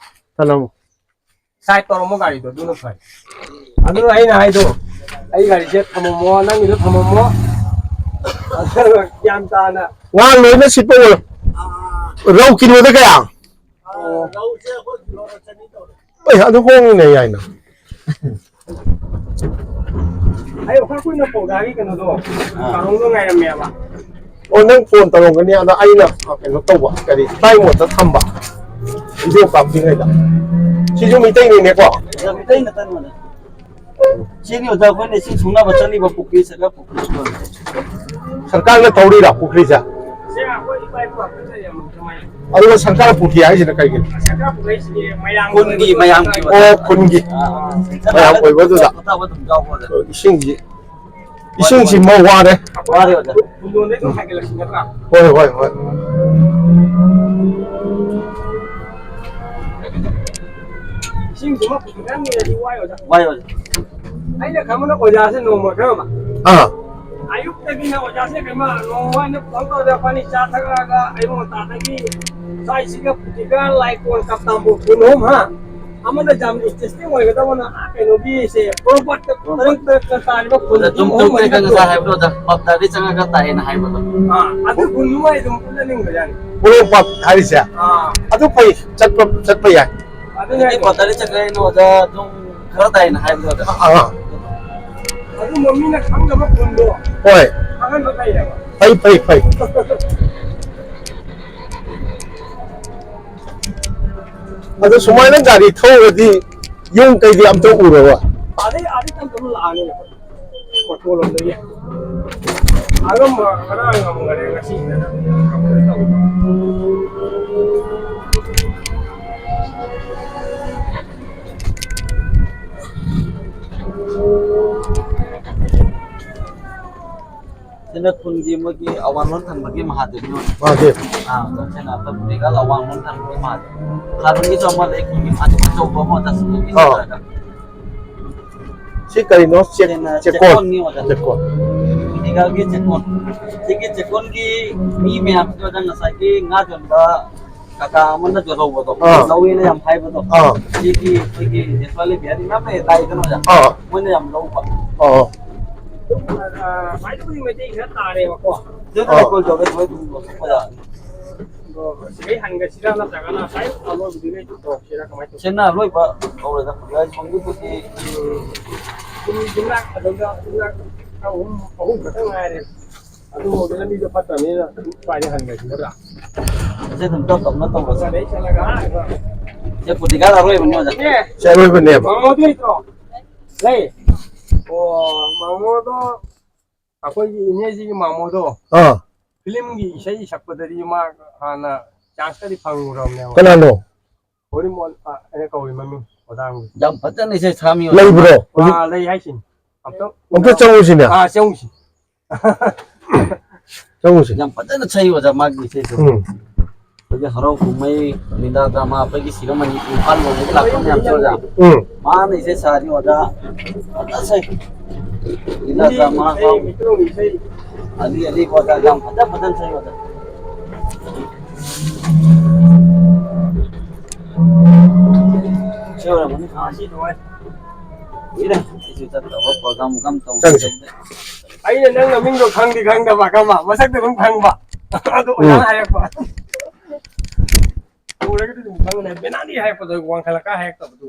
ꯊꯅꯝꯃꯣ꯫ ꯁꯥꯏꯠ ꯇꯧꯔꯝꯃꯣ ꯒꯥꯔꯤꯗꯣ, ꯑꯗꯨꯅ ꯐꯩ꯫ ꯑꯗꯨꯅ ꯑꯩꯅ ꯍꯥꯏꯗꯣ, ꯑꯩ ꯒꯥꯔꯤꯁꯦ ꯊꯝꯃꯝꯃꯣ, ꯅꯪꯒꯤꯗꯣ ꯊꯝꯃꯝꯃꯣ꯫ ꯑꯗꯨꯒ ꯒ꯭ꯌꯥꯟ ꯇꯥꯅ꯫ ꯉꯥ ꯂꯣꯏꯅ ꯁꯤꯠꯄ ꯑꯣꯏꯔꯣ꯫ ꯔꯧ ꯀꯤꯂꯣꯗ ꯀꯌꯥ? ꯑꯣ꯫ ꯑꯦ, ꯑꯗꯨ ꯍꯣꯡꯉꯤꯅꯦ ꯌꯥꯏꯅ꯫ ꯑꯩ ꯋꯥꯈꯜ ꯀꯨꯏꯅ ꯄꯥꯎꯗꯥꯒꯤ ꯀꯩꯅꯣꯗꯣ, ꯑꯥ꯫ ꯀꯥꯔꯣꯡꯗꯣ ꯉꯥꯏꯔꯝꯃꯦꯕ꯫ ꯑꯣ, ꯅꯪ ꯐꯣꯟ ꯇꯧꯔꯝꯒꯅꯤ, ꯑꯗ ꯑꯩꯅ ꯀꯩꯅꯣ ꯇꯧꯕ, ꯀꯔꯤ, flight mode ꯇ ꯊꯝꯕ, video ꯀꯥꯞꯇ꯭ꯔꯤꯉꯩꯗ꯫ ꯁꯤꯁꯨ ꯃꯤꯇꯩꯅꯤꯅꯦꯀꯣ? ꯑꯣꯖꯥ, ꯃꯤꯇꯩ ꯅꯠꯇꯅ, ꯑꯣꯖꯥ꯫ ꯁꯤꯅꯤ, ꯑꯣꯖꯥ, ꯑꯩꯈꯣꯏꯅ ꯏꯁꯤꯡ ꯁꯨꯡꯅꯕ ꯆꯠꯂꯤꯕ ꯄꯨꯈ꯭ꯔꯤ, ꯁꯔꯀꯥꯔ ꯄꯨꯈ꯭ꯔꯤ꯫ ꯁꯔꯀꯥꯔꯅ ꯇꯧꯔꯤꯔꯥ ꯄꯨꯈ꯭ꯔꯤꯁꯦ? ꯁꯦ, ꯑꯩꯈꯣꯏ ꯏꯄꯥ ꯏꯄꯨ ꯉꯥꯛꯇ ꯂꯩꯔꯝꯕ ꯀꯃꯥꯏꯅ? ꯑꯗꯨꯒ ꯁꯔꯀꯥꯔ ꯄꯨꯈ꯭ꯔꯤ ꯍꯥꯏꯁꯤꯅ ꯀꯩꯒꯤꯅꯣ? ꯁꯔꯀꯥꯔ ꯄꯨꯈ꯭ꯔꯤ ꯍꯥꯏꯁꯤꯗꯤ ꯃꯌꯥꯝꯒꯤ ꯈꯨꯟꯒꯤ, ꯑꯣꯏꯕ ꯃꯌꯥꯝꯒꯤ ꯄꯨꯈ꯭ꯔꯤ꯫ ꯑꯣꯏꯕ꯫ ꯑꯣ, ꯈꯨꯟꯒꯤ꯫ ꯑꯥ, ꯑꯥ꯫ ꯃꯌꯥꯝ ꯑꯣꯏꯕꯗꯨꯗ꯫ ꯄꯣꯠ ꯊꯥꯕ ꯑꯗꯨꯝ ꯌꯥꯎꯕ ꯑꯣꯏꯔꯦ꯫ ꯑꯣ, ꯏꯁꯤꯡꯁꯤ, ꯏꯁꯤꯡꯁꯤ ꯃꯧ ꯋꯥꯔꯦ꯫ ꯋꯥꯔꯦ, ꯑꯣꯖꯥ꯫ ꯈꯨꯟꯗꯣꯟꯗꯩ ꯑꯗꯨꯝ ꯍꯥꯏꯒꯠꯂꯛꯁꯤꯅ ꯅꯠꯇ꯭ꯔꯥ? ꯍꯣꯏ, ꯍꯣꯏ, ꯍꯣꯏ꯫ ꯏꯁꯤꯡꯁꯤꯃ ꯄꯨꯈ꯭ꯔꯤ ꯃꯌꯥꯝ ꯂꯩꯔꯗꯤ ꯋꯥꯏ, ꯑꯣꯖꯥ꯫ ꯋꯥꯏ, ꯑꯣꯖꯥ꯫ ꯑꯩꯅ ꯈꯟꯕꯅ ꯑꯣꯖꯥꯁꯦ ꯅꯣꯡꯃ ꯈꯔ ꯑꯃ꯫ ꯑꯥ꯫ ꯑꯌꯨꯛꯇꯒꯤꯅ ꯑꯣꯖꯥꯁꯦ ꯀꯩꯃ ꯅꯣꯡꯃ ꯑꯩꯅ ꯐꯣꯟ ꯇꯧꯔꯒ ꯑꯩꯈꯣꯏꯅꯤ ꯆꯥ ꯊꯛꯑꯒ ꯑꯌꯨꯛ ꯉꯟꯇꯥꯗꯒꯤ ꯁ꯭ꯋꯥꯏꯁꯤꯒ ꯄꯨꯈ꯭ꯔꯤꯒ ꯂꯥꯏꯀꯣꯟ ꯀꯞꯇꯥꯝꯕꯨ ꯀꯨꯟ ꯑꯍꯨꯝ ꯍꯥ꯫ ꯑꯃꯅ ꯌꯥꯝ interesting ꯑꯣꯏꯒꯗꯕꯅ ꯑꯥ ꯀꯩꯅꯣꯒꯤꯁꯦ ꯄꯣꯔꯣꯝꯄꯥꯠꯇ ꯇꯔꯪ ꯇꯔꯪ ꯇꯥꯔꯤꯕ ꯈꯨꯟ ꯑꯗ ꯑꯗꯨꯝ ꯑꯍꯨꯝ ꯇꯨꯝ ꯃꯔꯤ ꯇꯦꯛꯀ ꯈꯛꯇ ꯉꯁꯥꯏ ꯍꯥꯏꯕꯗꯣ ꯑꯣꯖꯥ, ꯄꯞꯇꯗꯤ ꯆꯪꯉꯒ ꯇꯥꯛꯑꯦꯅ ꯍꯥꯏꯕꯗꯣ꯫ ꯑꯥ, ꯑꯗꯨ ꯈꯨꯟꯗꯨꯃ ꯑꯩ ꯑꯗꯨꯝ ꯎꯠꯂꯅꯤꯡꯕꯖꯥꯠꯅꯤ꯫ ꯄꯣꯔꯣꯝꯄꯥꯠ ꯍꯥꯏꯔꯤꯁꯦ? ꯑꯥ꯫ ꯑꯗꯨ ꯐꯩ, ꯆꯠꯄ, ꯆꯠꯄ ꯌꯥꯏ꯫ ꯑꯗꯨꯅꯦ ꯑꯗꯨꯗꯤ ꯍꯥꯏꯁꯦ꯫ ꯄꯞꯇꯗꯤ ꯆꯠꯈ꯭ꯔꯦ ꯑꯩꯅ ꯑꯣꯖꯥ ꯑꯗꯨꯝ ꯈꯔ ꯇꯥꯏꯅ ꯍꯥꯏꯕꯗꯣ ꯑꯣꯖꯥ꯫ ꯑꯥ꯫ ꯑꯗꯨꯝꯕ ꯃꯤꯅ ꯈꯪꯗꯕ ꯈꯨꯟꯗꯣ ꯍꯣꯏ꯫ ꯈꯪꯍꯟꯕ ꯐꯩꯌꯦꯕ꯫ ꯐꯩ, ꯐꯩ, ꯐꯩ꯫ ꯑꯗꯣ ꯁꯨꯃꯥꯏꯅ ꯒꯥꯔꯤ ꯊꯧꯔꯗꯤ ꯌꯨꯝ ꯀꯩꯗꯤ ꯑꯝꯇ ꯎꯔꯔꯣꯏ꯫ ꯑꯗꯩ ꯑꯥꯗꯩ ꯇꯞ ꯇꯞꯅ ꯂꯥꯛꯑꯅꯤ ꯑꯩꯈꯣꯏ꯫ ꯑꯣꯇꯣ ꯂꯣꯝꯗꯒꯤ꯫ ꯑꯉꯝꯕ ꯈꯔ ꯉꯝꯈꯔꯦ ꯉꯁꯤꯁꯤꯅ꯫ ꯁꯤꯅ ꯈꯨꯟꯒꯤ ꯃꯣꯏꯒꯤ ꯑꯋꯥꯡꯂꯣꯟ ꯊꯪꯕꯒꯤ ꯃꯍꯥꯗꯦꯕꯅꯤ꯫ ꯃꯍꯥꯗꯦꯕ꯫ ꯑꯥ, ꯁꯤꯅ ꯑꯩꯈꯣꯏ ꯄꯨꯔꯤꯒꯜ ꯑꯋꯥꯡꯂꯣꯟ ꯊꯪꯕꯒꯤ ꯃꯍꯥꯗꯦꯕ꯫ ꯈꯥꯔꯨꯝꯒꯤꯁꯨ ꯑꯃ ꯂꯩ, ꯈꯨꯟꯒꯤ ꯃꯍꯥꯗꯦꯕ ꯑꯆꯧꯕ ꯑꯃ ꯆꯠꯁꯤꯟꯕꯒꯤ ꯑꯥ꯫ ꯁꯤꯗ꯫ ꯁꯤ ꯀꯔꯤꯅꯣ? ꯆꯦꯛ-, ꯁꯤꯅ ꯆꯦꯛꯀꯣꯟ꯫ ꯆꯦꯛꯀꯣꯟꯅꯤ, ꯑꯣꯖꯥ꯫ ꯆꯦꯛꯀꯣꯟ꯫ ꯐꯨꯗꯤꯒꯥꯜꯒꯤ ꯆꯦꯛꯀꯣꯟ꯫ ꯁꯤꯒꯤ ꯆꯦꯛꯀꯣꯟꯒꯤ ꯃꯤ ꯃꯌꯥꯝꯁꯤꯗ, ꯑꯣꯖꯥ, ꯉꯁꯥꯏꯒꯤ ꯉꯥ ꯌꯣꯟꯕ ꯀꯀꯥ ꯑꯃꯅ ꯌꯣꯜꯍꯧꯕꯗꯣ, ꯑꯥ꯫ ꯂꯧꯋꯦꯅ ꯌꯥꯝ ꯍꯥꯏꯕꯗꯣ, ꯑꯥ꯫ ꯁꯤꯒꯤ ꯑꯩꯈꯣꯏꯒꯤ ꯅꯦꯁꯅꯦꯜ ꯂꯦꯕꯤꯌꯥꯔꯤ ꯃꯌꯥꯝ ꯂꯩ ꯇꯥꯏꯗꯅ, ꯑꯣꯖꯥ? ꯑꯥ꯫ ꯃꯣꯏꯅ ꯌꯥꯝ ꯂꯧꯕ꯫ ꯑꯥ꯫ ꯑꯗꯨꯝ, ꯑ, ꯈ꯭ꯋꯥꯏꯗꯕꯨꯗꯤ ꯃꯩꯇꯩ ꯈꯔ ꯇꯥꯔꯦꯕꯀꯣ꯫ ꯑꯗꯨꯅ ꯑꯥ꯫ ꯀꯣꯜ ꯇꯧꯔꯒ ꯑꯗꯨꯃꯥꯏꯅ ꯑꯗꯨꯝ ꯌꯣꯜꯊꯣꯛꯄ ꯌꯥꯅꯤ꯫ ꯑꯗꯣ ꯁꯤꯗꯩ ꯍꯟꯒꯁꯤꯔꯥ ꯅꯠꯇ꯭ꯔꯒꯅ ꯉꯁꯥꯏ ꯑꯂꯣꯏꯕꯗꯨꯗꯩ ꯑꯗꯨꯝ ꯇꯧꯔꯛꯁꯤꯔꯥ ꯀꯃꯥꯏꯅ ꯇꯧꯁꯤ? ꯁꯤꯅ ꯑꯂꯣꯏꯕ ꯇꯧꯔꯦꯗ, ꯌꯥꯏ, ꯐꯪꯕꯕꯨꯗꯤ꯫ ꯎꯝ꯫ ꯌꯨꯝ, ꯌꯨꯝꯂꯛ ꯑꯗꯣꯝꯗ ꯌꯨꯝꯂꯛ ꯑꯍꯨꯝ, ꯑꯍꯨꯝ ꯈꯛꯇꯪ ꯉꯥꯏꯔꯦ꯫ ꯑꯗꯨꯐꯥꯎꯗꯤ ꯂꯝꯕꯤꯗꯣ ꯐꯠꯇꯕꯅꯤꯅ ꯁ꯭ꯋꯥꯏꯗ ꯍꯟꯈ꯭ꯔꯁꯤ ꯅꯠꯇ꯭ꯔꯥ? ꯁꯤ ꯑꯗꯨꯝ ꯇꯞ ꯇꯞꯅ ꯇꯧꯔꯁꯤ꯫ ꯑꯗꯩ ꯆꯠꯂꯒ ꯑꯥ ꯁꯤ ꯄ꯭ꯔꯦꯛꯇꯤꯀꯦꯜ ꯑꯔꯣꯏꯕꯅꯤ, ꯑꯣꯖꯥ꯫ ꯑꯦ, ꯁꯤ ꯑꯔꯣꯏꯕꯅꯦꯕ꯫ ꯃꯥꯃꯣꯗꯤ ꯂꯩꯇ꯭ꯔꯣ? ꯂꯩ꯫ ꯑꯣ, ꯃꯥꯃꯣꯗꯣ, ꯑꯩꯈꯣꯏꯒꯤ ꯏꯅꯦꯁꯤꯒꯤ ꯃꯥꯃꯣꯗꯣ꯫ ꯑꯥ꯫ ꯐꯤꯂꯝꯒꯤ ꯏꯁꯩ ꯁꯛꯄꯗꯗꯤ ꯃꯥ ꯍꯥꯟꯅ ꯆꯥꯟꯁꯀꯗꯤ ꯐꯪꯉꯨꯔꯕꯅꯦꯕ꯫ ꯀꯅꯥꯅꯣ? ꯍꯣꯔꯤꯃꯣꯟ, ꯑ, ꯑꯩꯅ ꯀꯧꯔꯤ ꯃꯃꯤꯡ, ꯃꯇꯥꯡꯗꯤ꯫ ꯌꯥꯝ ꯐꯖꯅ ꯏꯁꯩ ꯁꯛꯑꯝꯃꯤ, ꯑꯣꯖꯥ꯫ ꯂꯩꯕ꯭ꯔꯣ? ꯑꯥ, ꯂꯩ ꯍꯥꯏꯁꯤꯅꯤ꯫ ꯑꯝꯇ ꯑꯝꯇ ꯆꯪꯉꯨꯁꯤꯅꯦ꯫ ꯑꯥ, ꯆꯪꯉꯨꯁꯤ꯫ ꯆꯪꯉꯨꯁꯤ꯫ ꯌꯥꯝ ꯐꯖꯅ ꯁꯛꯏ, ꯑꯣꯖꯥ, ꯃꯥꯒꯤ ꯏꯁꯩꯗꯣ꯫ ꯎꯝ꯫ ꯑꯩꯈꯣꯏꯒꯤ ꯍꯔꯥꯎ ꯀꯨꯝꯍꯩ, ꯂꯤꯂꯥ ꯗ꯭ꯔꯃꯥ, ꯑꯩꯈꯣꯏꯒꯤ ꯁꯤꯔꯝ ꯑꯅꯤ, ꯏꯝꯐꯥꯜ ꯂꯣꯝꯗꯒꯤ ꯂꯥꯛꯄ ꯃꯌꯥꯝꯁꯦ, ꯑꯣꯖꯥ꯫ ꯎꯝ꯫ ꯃꯥꯅ ꯏꯁꯩ ꯁꯛꯑꯗꯤ, ꯑꯣꯖꯥ, ꯐꯖꯅ ꯁꯛꯏ꯫ ꯂꯤꯂꯥ ꯗ꯭ꯔꯃꯥ, ꯃꯤꯇꯩ ꯃꯤꯇꯩꯂꯣꯟꯒꯤ ꯏꯁꯩ꯫ ꯑꯂꯤ ꯑꯂꯤ, ꯑꯣꯖꯥ, ꯌꯥꯝ ꯐꯖ ꯐꯖꯅ ꯁꯛꯏ, ꯑꯣꯖꯥ꯫ ꯁꯤ ꯑꯣꯏꯔꯝꯒꯅꯤ꯫ ꯑꯥ, ꯁꯤ ꯅꯨꯡꯉꯥꯏ꯫ ꯀꯨꯏꯔꯦ ꯑꯩꯁꯨ ꯆꯠꯇꯕ, program ꯒ ꯑꯝ ꯇꯧꯗꯕ꯫ ꯆꯪꯁꯤ꯫ ꯑꯩꯅ ꯅꯪ ꯃꯃꯤꯡꯗꯣ ꯈꯪꯗꯤ ꯈꯪꯗꯕ, ꯈꯪꯕ? ꯃꯁꯛꯇꯤ ꯑꯗꯨꯝ ꯈꯪꯕ꯫ ꯑꯗꯣ ꯑꯣꯖꯥꯅ ꯎꯝ꯫ ꯍꯥꯏꯔꯛꯄ꯫ ꯎꯔꯒꯗꯤ ꯑꯗꯨꯝ ꯈꯪꯒꯅꯤ꯫ ꯕꯦꯅꯥꯟꯗꯤ ꯍꯥꯏꯔꯛꯄꯗꯣ, ꯋꯥꯡꯈꯠꯂꯀꯥꯟ ꯍꯥꯏꯔꯛꯇꯕꯗꯨ꯫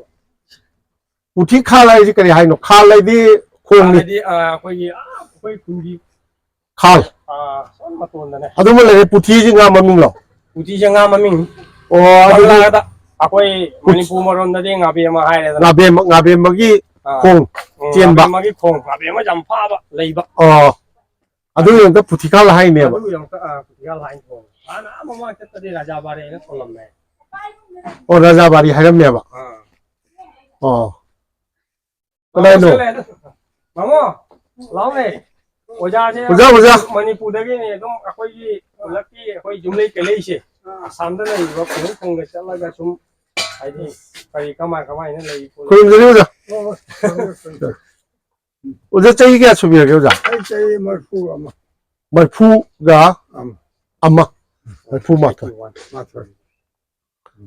ꯄꯨꯊꯤ ꯈꯥꯜ ꯍꯥꯏꯁꯤ ꯀꯔꯤ ꯍꯥꯏꯅꯣ? ꯈꯥꯜ ꯍꯥꯏꯗꯤ ꯈꯣꯡꯅꯤ꯫ ꯈꯥꯜ ꯍꯥꯏꯗꯤ, ꯑ, ꯑꯩꯈꯣꯏꯒꯤ, ꯑ, ꯑꯩꯈꯣꯏ ꯈꯨꯟꯒꯤ ꯈꯥꯜ꯫ ꯑ, ꯁꯣꯝ ꯃꯇꯣꯟꯗꯅꯦ꯫ ꯑꯗꯨꯃ ꯂꯩꯔꯦ, ꯄꯨꯊꯤꯁꯤ ꯉꯥ ꯃꯃꯤꯡꯂꯣ? ꯄꯨꯊꯤꯁꯦ ꯉꯥ ꯃꯃꯤꯡ꯫ ꯑꯣ, ꯑꯗꯨꯗꯤ ꯕꯪꯂꯥꯗ ꯑꯩꯈꯣꯏ ꯄꯨꯊꯤ-, ꯃꯅꯤꯄꯨꯔ ꯃꯔꯣꯟꯗꯗꯤ ꯉꯥꯕꯦꯝꯃ ꯍꯥꯏꯔꯦꯗꯅ꯫ ꯉꯥꯕꯦꯝꯃ, ꯉꯥꯕꯦꯝꯃꯒꯤ ꯑꯥ꯫ ꯈꯣꯡ ꯎꯝ, ꯆꯦꯟꯕ꯫ ꯉꯥꯕꯦꯝꯃꯒꯤ ꯈꯣꯡ, ꯉꯥꯕꯦꯝꯃ ꯌꯥꯝ ꯐꯥꯕ ꯂꯩꯕ꯫ ꯑꯣ, ꯑꯗꯨꯒꯤ ꯑꯃꯨꯛꯇ ꯄꯨꯊꯤꯈꯥꯜ ꯍꯥꯏꯅꯦꯕ꯫ ꯑꯗꯨꯒꯤ ꯑꯃꯨꯛꯇ, ꯑꯥ, ꯄꯨꯊꯤꯈꯥꯜ ꯍꯥꯏꯅ ꯊꯣꯟꯕ꯫ ꯍꯥꯟꯅ ꯑꯥ ꯃꯃꯥꯡ ꯆꯠꯄꯗꯤ ꯔꯥꯖꯥ ꯕꯥꯔꯦꯅ ꯊꯣꯜꯂꯝꯃꯦ꯫ ꯑꯣ, ꯔꯥꯖꯥ ꯕꯥꯔꯤ ꯍꯥꯏꯔꯝꯃꯦꯕ꯫ ꯑꯥ꯫ ꯑꯣ꯫ ꯀꯅꯥꯅꯣ? ꯃꯥꯃꯣ, ꯂꯥꯎꯅꯦ꯫ ꯑꯣꯖꯥꯁꯦ ꯑꯣꯖꯥ, ꯑꯣꯖꯥ꯫ ꯃꯅꯤꯄꯨꯔꯗꯒꯤꯅꯦ, ꯑꯗꯨꯝ ꯑꯩꯈꯣꯏꯒꯤ ꯈꯨꯜꯂꯛꯀꯤ ꯑꯩꯈꯣꯏ ꯌꯨꯝꯂꯩ ꯀꯩꯂꯩꯁꯦ ꯑꯁꯥꯝꯗ ꯂꯩꯔꯤꯕ ꯈꯨꯡꯒꯪ ꯈꯨꯡꯒꯪꯗ ꯆꯠꯂꯒ ꯁꯨꯝ, ꯍꯥꯏꯗꯤ, ꯀꯔꯤ ꯀꯃꯥꯏ ꯀꯃꯥꯏꯅ ꯂꯩ ꯈꯣꯠꯂꯤ꯫ ꯈꯨꯔꯨꯝꯖꯔꯤ ꯑꯣꯖꯥ꯫ ꯍꯣꯏ, ꯍꯣꯏ꯫ ꯑꯣꯖꯥ, ꯆꯍꯤ ꯀꯌꯥ ꯁꯨꯕꯤꯔꯒꯦ, ꯑꯣꯖꯥ? ꯑꯩ ꯆꯍꯤ ꯃꯔꯤꯐꯨ ꯑꯃ꯫ ꯃꯔꯤꯐꯨꯒ ꯑꯃ꯫ ꯑꯃ꯫ ꯃꯔꯤꯐꯨ ꯃꯥꯊꯣꯏ꯫ ꯃꯥꯊꯣꯏ꯫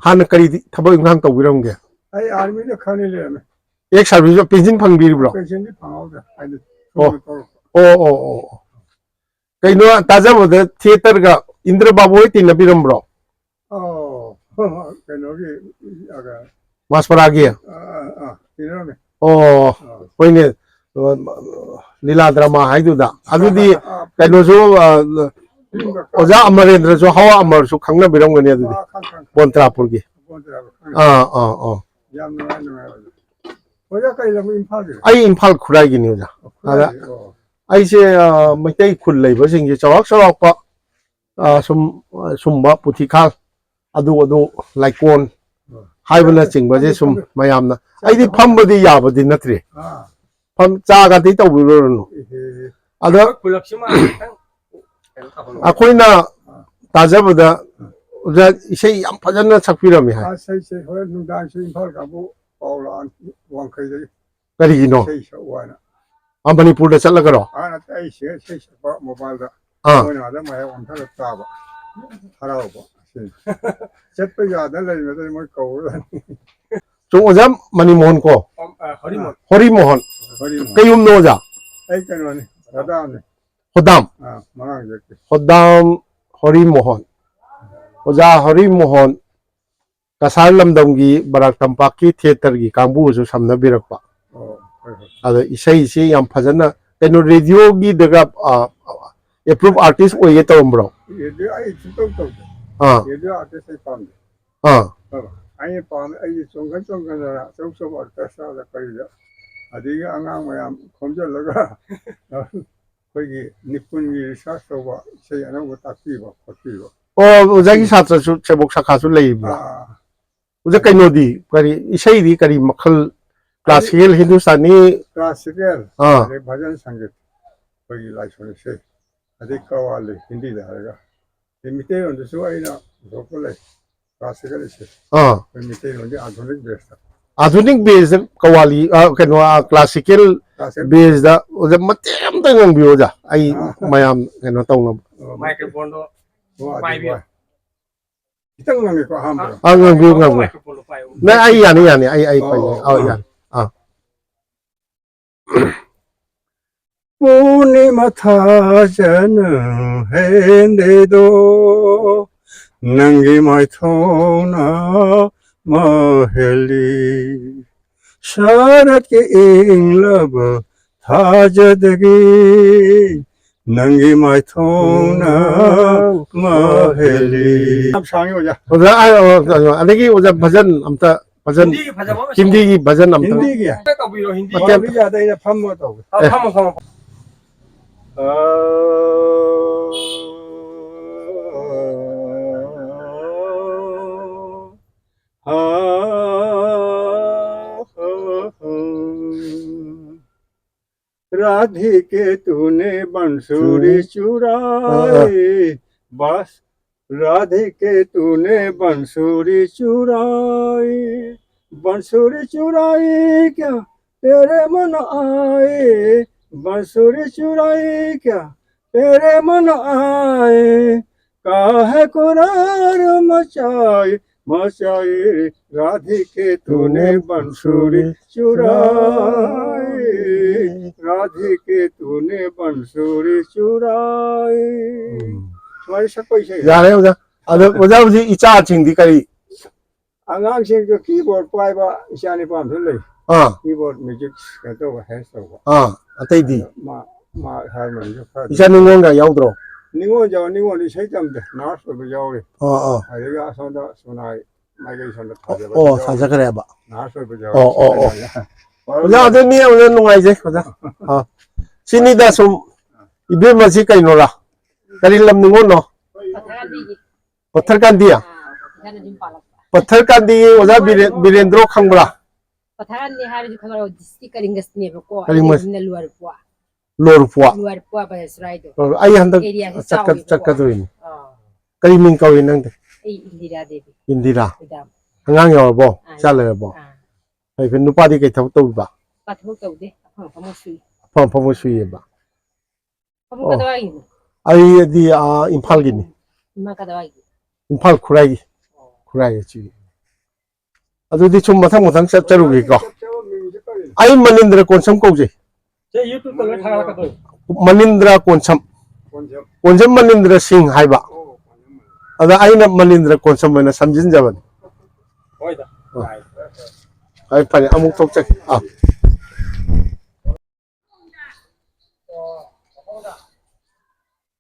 ꯍꯥꯟꯅ ꯀꯔꯤ ꯊꯕꯛ ꯏꯪꯈꯥꯡ ꯇꯧꯕꯤꯔꯝꯒꯦ? ꯑꯩ ꯑꯥꯔꯃꯤꯗ ꯈꯔꯅꯤ ꯂꯩꯔꯝꯃꯦ꯫ ꯑꯦꯛꯁ ꯁꯥꯔꯚꯤꯁ ꯄꯦꯟꯁꯤꯟ ꯐꯪꯕꯤꯔꯤꯕ꯭ꯔꯣ? ꯄꯦꯟꯁꯤꯟꯗꯤ ꯐꯪꯍꯧꯗ꯭ꯔꯦ꯫ ꯍꯥꯏꯗꯤ ꯑꯣ꯫ ꯁꯨꯝꯅ ꯇꯧꯔꯛꯄ꯫ ꯑꯣ ꯑꯣ ꯑꯣ ꯑꯣ꯫ ꯀꯩꯅꯣ, ꯇꯥꯖꯕꯗ ꯊꯤꯌꯦꯇꯔꯒ ꯏꯟꯗ꯭ꯔ ꯕꯥꯕꯨ ꯍꯣꯏ ꯇꯤꯟꯅꯕꯤꯔꯝꯕ꯭ꯔꯣ? ꯑꯣ꯫ ꯀꯩꯅꯣꯒꯤ ꯑꯒ ꯃꯥꯁꯄꯔꯥꯒꯤ? ꯑꯥ ꯑꯥ ꯑꯥ ꯇꯤꯟꯅꯔꯝꯃꯦ꯫ ꯑꯣ꯫ ꯑꯥ꯫ ꯍꯣꯏꯅꯦ꯫ ꯂꯤꯂꯥ ꯗ꯭ꯔꯃꯥ ꯍꯥꯏꯗꯨꯗ ꯑꯗꯨꯗꯤ ꯑꯥ, ꯀꯩꯅꯣꯁꯨ, ꯑ, ꯐꯤꯂꯝꯒ ꯑꯣꯖꯥ ꯑꯃꯔꯦꯟꯗ꯭ꯔꯁꯨ, ꯍꯥꯋꯥ ꯑꯃꯔꯁꯨ ꯈꯪꯅꯕꯤꯔꯝꯒꯅꯤ ꯑꯗꯨꯗꯤ꯫ ꯑꯥ, ꯈꯪ- ꯈꯪ- ꯕꯣꯟꯇ꯭ꯔꯥꯄꯨꯔꯒꯤ꯫ ꯕꯣꯟꯇ꯭ꯔꯥꯄꯨꯔ ꯈꯪꯉꯦ꯫ ꯑꯥ ꯑꯥ ꯑꯥ꯫ ꯌꯥꯝ ꯅꯨꯡꯉꯥꯏ ꯅꯨꯡꯉꯥꯏ ꯑꯣꯖꯥ꯫ ꯑꯣꯖꯥ ꯀꯩ ꯂꯝ? ꯏꯝꯐꯥꯜꯒꯤ? ꯑꯩ ꯏꯝꯐꯥꯜ ꯈꯨꯔꯥꯏꯒꯤꯅꯤ ꯑꯣꯖꯥ꯫ ꯑꯗ ꯈꯨꯔꯥꯏꯒꯤ? ꯑꯣ꯫ ꯑꯩꯁꯦ, ꯑ, ꯃꯩꯇꯩ ꯈꯨꯜ ꯂꯩꯕꯁꯤꯡꯁꯦ ꯆꯥꯎꯔꯥꯛ ꯆꯥꯎꯔꯥꯛꯄ, ꯑ, ꯁꯨꯝ, ꯑ, ꯁꯨꯝꯕ ꯄꯨꯊꯤꯈꯥꯜ, ꯑꯗꯨ ꯑꯗꯨ ꯂꯥꯏꯀꯣꯟ ꯑꯣ꯫ ꯍꯥꯏꯕꯅꯆꯤꯡꯕꯁꯦ ꯁꯨꯝ ꯃꯌꯥꯝꯅ, ꯑꯩꯗꯤ ꯐꯝꯕꯗꯤ ꯌꯥꯕꯗꯤ ꯅꯠꯇ꯭ꯔꯤ꯫ ꯑꯥ꯫ ꯐꯝ ꯆꯥꯒꯗꯤ ꯇꯧꯕꯤꯔꯨꯔꯅꯨ꯫ ꯏꯍꯦ꯫ ꯑꯗ ꯈꯨꯂꯛꯁꯤꯃ ꯈꯤꯇꯪ ꯀꯩꯅꯣ ꯇꯧꯍꯜꯂꯣ꯫ ꯑꯩꯈꯣꯏꯅ ꯇꯥꯖꯕꯗ ꯑꯣꯖꯥ ꯏꯁꯩ ꯌꯥꯝ ꯐꯖꯅ ꯁꯛꯄꯤꯔꯝꯃꯤ ꯍꯥꯏ꯫ ꯑꯁ, ꯏꯁꯩꯁꯦ ꯍꯣꯔꯦꯟ ꯅꯨꯡꯗꯥꯡꯁꯦ ꯏꯝꯐꯥꯜ ꯀꯥꯡꯕꯨ ꯄꯥꯎ ꯂꯥꯛꯑꯅꯤ ꯋꯥꯡꯈꯩꯗꯒꯤ ꯀꯔꯤꯒꯤꯅꯣ? ꯏꯁꯩ ꯁꯛꯎ ꯍꯥꯏꯅ꯫ ꯑ, ꯃꯅꯤꯄꯨꯔꯗ ꯆꯠꯂꯒꯔꯣ? ꯑꯥ, ꯅꯠꯇꯦ, ꯑꯩ ꯁꯤꯗ ꯏꯁꯩ ꯁꯛꯄ ꯃꯣꯕꯥꯏꯜꯗ꯫ ꯑꯥ꯫ ꯃꯣꯏꯅ ꯑꯗ ꯃꯌꯥꯝ ꯑꯣꯟꯊꯔ ꯇꯥꯕ꯫ ꯍꯔꯥꯎꯕ꯫ ꯑꯁꯤꯅꯤ꯫ ꯆꯠꯄ ꯌꯥꯗ ꯂꯩꯕꯗꯩ ꯃꯣꯏ ꯀꯧꯔꯅꯤ꯫ ꯆꯨꯝ, ꯑꯣꯖꯥ ꯃꯅꯤꯃꯣꯍꯟ ꯀꯣ? ꯑ, ꯍꯔꯤꯃꯣꯟ꯫ ꯍꯣꯔꯤꯃꯣꯍꯟ꯫ ꯍꯔꯤꯃꯣꯍꯟ꯫ ꯀꯩ ꯌꯨꯝꯅꯣ ꯑꯣꯖꯥ? ꯑꯩ ꯀꯩꯅꯣꯅꯤ, ꯔꯥꯙꯥꯅꯤ꯫ ꯍꯣꯗꯥꯝ꯫ ꯑꯥ, ꯃꯉꯥꯡꯖꯦꯠꯀꯤ꯫ ꯍꯣꯗꯥꯝ ꯍꯣꯔꯤꯃꯣꯍꯟ꯫ ꯑꯣꯖꯥ ꯍꯣꯔꯤꯃꯣꯍꯟ ꯀꯁꯥꯔ ꯂꯝꯗꯝꯒꯤ ꯕꯔꯥꯛ ꯇꯝꯄꯥꯛꯀꯤ ꯊꯤꯌꯦꯇꯔꯒꯤ ꯀꯥꯡꯕꯨꯁꯨ ꯁꯝꯅꯕꯤꯔꯛꯄ꯫ ꯑꯣ, ꯍꯣꯏ, ꯍꯣꯏ꯫ ꯑꯗ ꯏꯁꯩꯁꯤ ꯌꯥꯝ ꯐꯖꯅ, ꯀꯩꯅꯣ, ꯔꯦꯗꯤꯑꯣꯒꯤꯗꯒ, ꯑ, ꯑꯦꯄ꯭ꯔꯨꯞ ꯑꯥꯔꯇꯤꯁ ꯑꯣꯏꯒꯦ ꯇꯧꯔꯝꯕ꯭ꯔꯣ? ꯔꯦꯗꯤꯑꯣ ꯑꯩ ꯁꯨꯡꯇꯧ ꯇꯧꯗꯦ꯫ ꯑꯥ꯫ ꯔꯦꯗꯤꯑꯣ ꯑꯥꯔꯇꯤꯁ ꯑꯩ ꯄꯥꯝꯗꯦ꯫ ꯑꯥ꯫ ꯑꯩꯅ ꯄꯥꯝꯃꯦ, ꯑꯩꯒꯤ ꯆꯣꯡꯈꯠ ꯆꯣꯡꯈꯠꯗꯅ ꯑꯆꯧ ꯑꯆꯧꯕ ꯑꯣꯔꯀꯦꯁꯇ꯭ꯔꯥꯗ ꯀꯔꯤꯗ, ꯑꯗꯒꯤ ꯑꯉꯥꯡ ꯃꯌꯥꯝ ꯈꯣꯝꯖꯤꯜꯂꯒ ꯑꯩꯈꯣꯏꯒꯤ ꯅꯤꯄꯨꯟꯒꯤ ꯔꯤꯁꯥꯔꯁ ꯇꯧꯕ, ꯏꯁꯩ ꯑꯅꯧꯕ ꯇꯥꯛꯄꯤꯕ ꯈꯣꯠꯄꯤꯕ꯫ ꯑꯣ, ꯑꯣꯖꯥꯒꯤ ꯁꯥꯇ꯭ꯔꯁꯨ ꯁꯦꯕꯣꯛ ꯁꯥꯈꯥꯁꯨ ꯂꯩꯔꯤꯕ꯭ꯔꯥ? ꯑꯥ, ꯑꯣꯖꯥ, ꯀꯩꯅꯣꯗꯤ ꯀꯔꯤ, ꯏꯁꯩꯗꯤ ꯀꯔꯤ ꯃꯈꯜ? ꯀ꯭ꯂꯥꯁꯤꯀꯦꯜ, ꯍꯤꯟꯗꯨꯁꯇꯥꯅꯤ? ꯀ꯭ꯂꯥꯁꯤꯀꯦꯜ, ꯑꯥ꯫ ꯑꯗꯩ ꯚꯖꯟ ꯁꯪꯒꯤꯠ, ꯑꯩꯈꯣꯏꯒꯤ ꯂꯥꯏꯁꯣꯟ ꯏꯁꯩ, ꯑꯗꯩ ꯀꯋꯥꯂꯤ, ꯍꯤꯟꯗꯤꯗ ꯍꯥꯏꯔꯒ꯫ ꯑꯗꯩ ꯃꯤꯇꯩꯂꯣꯟꯗꯁꯨ ꯑꯩꯅ ꯄꯨꯊꯣꯛꯄ ꯂꯩ, ꯀ꯭ꯂꯥꯁꯤꯀꯦꯜ ꯏꯁꯩ꯫ ꯑꯥ꯫ ꯑꯩꯈꯣꯏ ꯃꯤꯇꯩꯂꯣꯟꯗꯤ ꯑꯥꯙꯨꯅꯤꯛ ꯕꯦꯁꯇ꯫ ꯑꯥꯙꯨꯅꯤꯛ ꯕꯦꯁꯇ ꯀꯋꯥꯂꯤ, ꯑ, ꯀꯩꯅꯣ, ꯑ, ꯀ꯭ꯂꯥꯁꯤꯀꯦꯜ ꯕꯦꯁꯇ ꯑꯣꯖꯥ ꯃꯇꯦꯛ ꯑꯝꯇ ꯉꯪꯕꯤꯌꯨ ꯑꯣꯖꯥ, ꯑꯩ ꯑꯥ꯫ ꯃꯌꯥꯝ ꯀꯩꯅꯣ ꯇꯧꯅꯕ꯫ ꯑꯣ, ꯃꯥꯏꯀ꯭ꯔꯣꯐꯣꯟꯗꯣ ꯑꯣ, ꯑꯗꯨ ꯄꯥꯏꯕꯤꯌꯨ꯫ ꯋꯥ꯫ ꯈꯤꯇꯪ ꯉꯪꯉꯦꯀꯣ ꯑꯍꯥꯟꯕꯗ꯫ ꯑꯥ, ꯉꯪꯕꯤꯌꯨ, ꯉꯪꯕꯤꯌꯨ꯫ ꯃꯥꯏꯀ꯭ꯔꯣꯐꯣꯟꯗꯣ ꯄꯥꯏꯌꯨ꯫ ꯅꯪ ꯑꯩ ꯌꯥꯅꯤ, ꯌꯥꯅꯤ, ꯑꯩ, ꯑꯩ ꯑꯣ, ꯄꯥꯏꯖꯒꯦ꯫ ꯑꯣ, ꯑꯧ, ꯑꯣ꯫ ꯌꯥꯅꯤ꯫ ꯑꯥ꯫ ꯄꯨꯔꯅꯤꯃꯥ ꯊꯥꯖꯅ ꯍꯦꯟꯗꯦꯗꯣ, ꯅꯪꯒꯤ ꯃꯥꯏꯊꯣꯡꯅ ꯃꯍꯦꯜꯂꯤ꯫ ꯁꯔꯠꯀꯤ ꯏꯪꯂꯕ ꯊꯥꯖꯗꯒꯤ ꯅꯪꯒꯤ ꯃꯥꯏꯊꯣꯡꯅ ꯃꯍꯦꯜꯂꯤ꯫ ꯌꯥꯝ ꯁꯥꯡꯉꯤ ꯑꯣꯖꯥ꯫ ꯑꯣꯖꯥ, ꯑ, ꯑ, ꯑ, ꯑꯗꯒꯤ ꯑꯣꯖꯥ ꯚꯖꯟ ꯑꯝꯇ, ꯚꯖꯟ, ꯍꯤꯟꯗꯤꯒꯤ ꯐꯖꯕ ꯑꯃ ꯁꯦꯝꯃꯣ꯫ ꯍꯤꯟꯗꯤꯒꯤ ꯚꯖꯟ ꯑꯝꯇ꯫ ꯍꯤꯟꯗꯤꯒꯤ? ꯑꯝꯇ ꯇꯧꯕꯤꯔꯣ, ꯍꯤꯟꯗꯤ꯫ ꯃꯇꯦꯛ ꯑꯝꯇ꯫ ꯌꯥꯗꯦ, ꯑꯩꯅ ꯐꯝꯃ ꯇꯧꯒꯦ꯫ ꯑ, ꯐꯝꯃꯣ, ꯐꯝꯃꯣ꯫ ꯑ, ꯑ, ꯑ, ꯑ꯫ राधिके तूने बंसुरी चुराई, बस राधिके तूने बंसुरी चुराई, बंसुरी चुराई क्या तेरे मन आई, बंसुरी चुराई क्या तेरे मन आई, काहे कुरार मचाई, मचाई रे राधिके तूने बंसुरी चुराई, राधिके तूने बंसुरी चुराई। ꯎꯝ꯫ ꯁꯨꯃꯥꯏꯅ ꯁꯛꯄ ꯏꯁꯩ꯫ ꯌꯥꯔꯦ ꯑꯣꯖꯥ꯫ ꯑꯗꯣ ꯑꯣꯖꯥ ꯍꯧꯖꯤꯛ ꯏꯆꯥꯁꯤꯡꯗꯤ ꯀꯔꯤ? ꯑꯉꯥꯡꯁꯤꯡꯗꯣ keyboard ꯄꯥꯏꯕ ꯏꯆꯥ ꯅꯤꯄꯥ ꯑꯃꯁꯨ ꯂꯩ꯫ ꯑꯥ꯫ Keyboard music ꯀꯩꯅꯣ ꯇꯧꯕ, ꯍꯦꯟꯁ ꯇꯧꯕ꯫ ꯑꯥ, ꯑꯇꯩꯗꯤ? ꯑꯗꯣ ꯃꯥ, ꯃꯥ harmonium ꯈꯔ ꯏꯆꯥ ꯅꯤꯉꯣꯜꯒ ꯌꯥꯎꯗ꯭ꯔꯣ? ꯅꯤꯉꯣꯜ ꯌꯥꯎ-, ꯅꯤꯉꯣꯜꯗꯤ ꯏꯁꯩ ꯇꯝꯗꯦ, nurse ꯑꯣꯏꯕ ꯌꯥꯎꯔꯤ꯫ ꯑꯥ, ꯑꯥ꯫ ꯑꯗꯒꯤ ꯑꯁꯣꯝꯗ ꯁꯨꯅꯥꯏ ꯃꯥꯏꯀꯩ ꯁꯣꯝꯗ ꯊꯥꯖꯕ ꯑꯣ, ꯌꯥꯎꯔꯤ꯫ ꯊꯥꯖꯈ꯭ꯔꯦꯕ꯫ Nurse ꯑꯣꯏꯕ ꯌꯥꯎꯔꯤ꯫ ꯑꯣ, ꯑꯣ, ꯑꯣ꯫ ꯑꯣꯖꯥ, ꯑꯗꯨ ꯃꯤ ꯑꯃꯅ ꯅꯨꯡꯉꯥꯏꯖꯩ, ꯑꯣꯖꯥ꯫ ꯑꯥ꯫ ꯁꯤꯅꯤꯗ ꯁꯨꯝ, ꯏꯕꯦꯝꯃꯁꯤ ꯀꯩꯅꯣꯔꯥ? ꯀꯔꯤ ꯂꯝ ꯅꯤꯉꯣꯜꯅꯣ? ꯄꯊꯔꯀꯥꯟꯗꯤ꯫ ꯑꯥ, ꯄꯊꯔꯀꯥꯟꯗꯤ? ꯄꯊꯔꯀꯥꯟꯗꯤ ꯌꯨꯝ ꯄꯥꯜꯂꯛꯄ꯫ ꯄꯊꯔꯀꯥꯟꯗꯤ ꯑꯣꯖꯥ ꯕꯤꯔꯦꯟ-, ꯕꯤꯔꯦꯟꯗ꯭ꯔꯣ ꯈꯪꯕ꯭ꯔꯥ? ꯄꯊꯔꯀꯥꯟꯗꯤ ꯍꯥꯏꯔꯗꯤ ꯈꯪꯉꯔꯣꯏ, district ꯀꯔꯤꯡꯒꯁꯅꯦꯕꯀꯣ꯫ ꯀꯔꯤꯡꯒꯁ-, ꯑꯩꯅ ꯂꯨꯋꯥꯔꯄꯣꯛ꯫ ꯂꯨꯋꯥꯔꯄꯣꯛ꯫ ꯂꯨꯋꯥꯔꯄꯣꯛ ꯕꯖꯥꯔ ꯁꯨꯔꯥꯏꯗꯣ꯫ ꯑꯣ, ꯑꯩ ꯍꯟꯗꯛ areaꯁꯦ ꯆꯠꯀ-, ꯆꯥꯎꯋꯦꯕꯀꯣ꯫ ꯆꯠꯀꯗꯣꯏꯅꯤ꯫ ꯑꯥ꯫ ꯀꯔꯤ ꯃꯤꯡ ꯀꯧꯏ ꯅꯪꯗꯤ? ꯑꯩ ꯏꯟꯗꯤꯔꯥ ꯗꯦꯕꯤ꯫ ꯏꯟꯗꯤꯔꯥ꯫ ꯏꯟꯗꯤꯔꯥ꯫ ꯑꯉꯥꯡ ꯌꯥꯎꯔꯕꯣ? ꯑꯥ, ꯏꯆꯥ ꯂꯩꯔꯕꯣ? ꯑꯥ꯫ ꯐꯩ, ꯐꯩ꯫ ꯅꯨꯄꯥꯗꯤ ꯀꯩ ꯊꯕꯛ ꯇꯧꯕꯤꯕ? ꯅꯨꯄꯥ ꯊꯕꯛ ꯇꯧꯗꯦ꯫ ꯐꯃꯨꯡ ꯁꯨꯏ꯫ ꯐꯃꯨꯡ ꯁꯨꯏꯌꯦꯕ꯫ ꯐꯃꯨꯡ ꯑꯣ꯫ ꯀꯗꯥꯏꯒꯤꯅꯣ? ꯑꯩꯗꯤ, ꯑꯥ, ꯏꯝꯐꯥꯜꯒꯤꯅꯤ꯫ ꯏꯃꯥ ꯀꯗꯥꯏꯒꯤ? ꯏꯝꯐꯥꯜ ꯈꯨꯔꯥꯏꯒꯤ꯫ ꯈꯨꯔꯥꯏꯒꯤ ꯁꯨꯏ꯫ ꯑꯗꯨꯗꯤ ꯁꯨꯝ ꯃꯊꯪ ꯃꯊꯪ ꯆꯠꯆꯔꯨꯒꯦꯀꯣ꯫ ꯑꯩ ꯃꯅꯤꯟꯗ꯭ꯔ ꯀꯣꯟꯁꯝ ꯀꯧꯖꯩ꯫ ꯁꯦ, YouTube-ꯇ ꯂꯣꯏ ꯊꯥꯒꯠꯂꯛꯀꯗꯣꯏꯅꯤ꯫ ꯃꯅꯤꯟꯗ꯭ꯔ ꯀꯣꯟꯁꯝ꯫ ꯀꯣꯟꯁꯝ ꯃꯅꯤꯟꯗ꯭ꯔ ꯁꯤꯡ ꯍꯥꯏꯕ꯫ ꯑꯗ ꯑꯩꯅ ꯃꯅꯤꯟꯗ꯭ꯔ ꯀꯣꯟꯁꯝ ꯑꯣꯏꯅ ꯁꯝꯖꯤꯟꯖꯕꯅꯤ꯫ ꯍꯣꯏꯗ꯫ ꯑ꯫ ꯐꯔꯦ, ꯐꯔꯦ, ꯑꯃꯨꯛ ꯊꯣꯛꯆꯒꯦ꯫ ꯑ꯫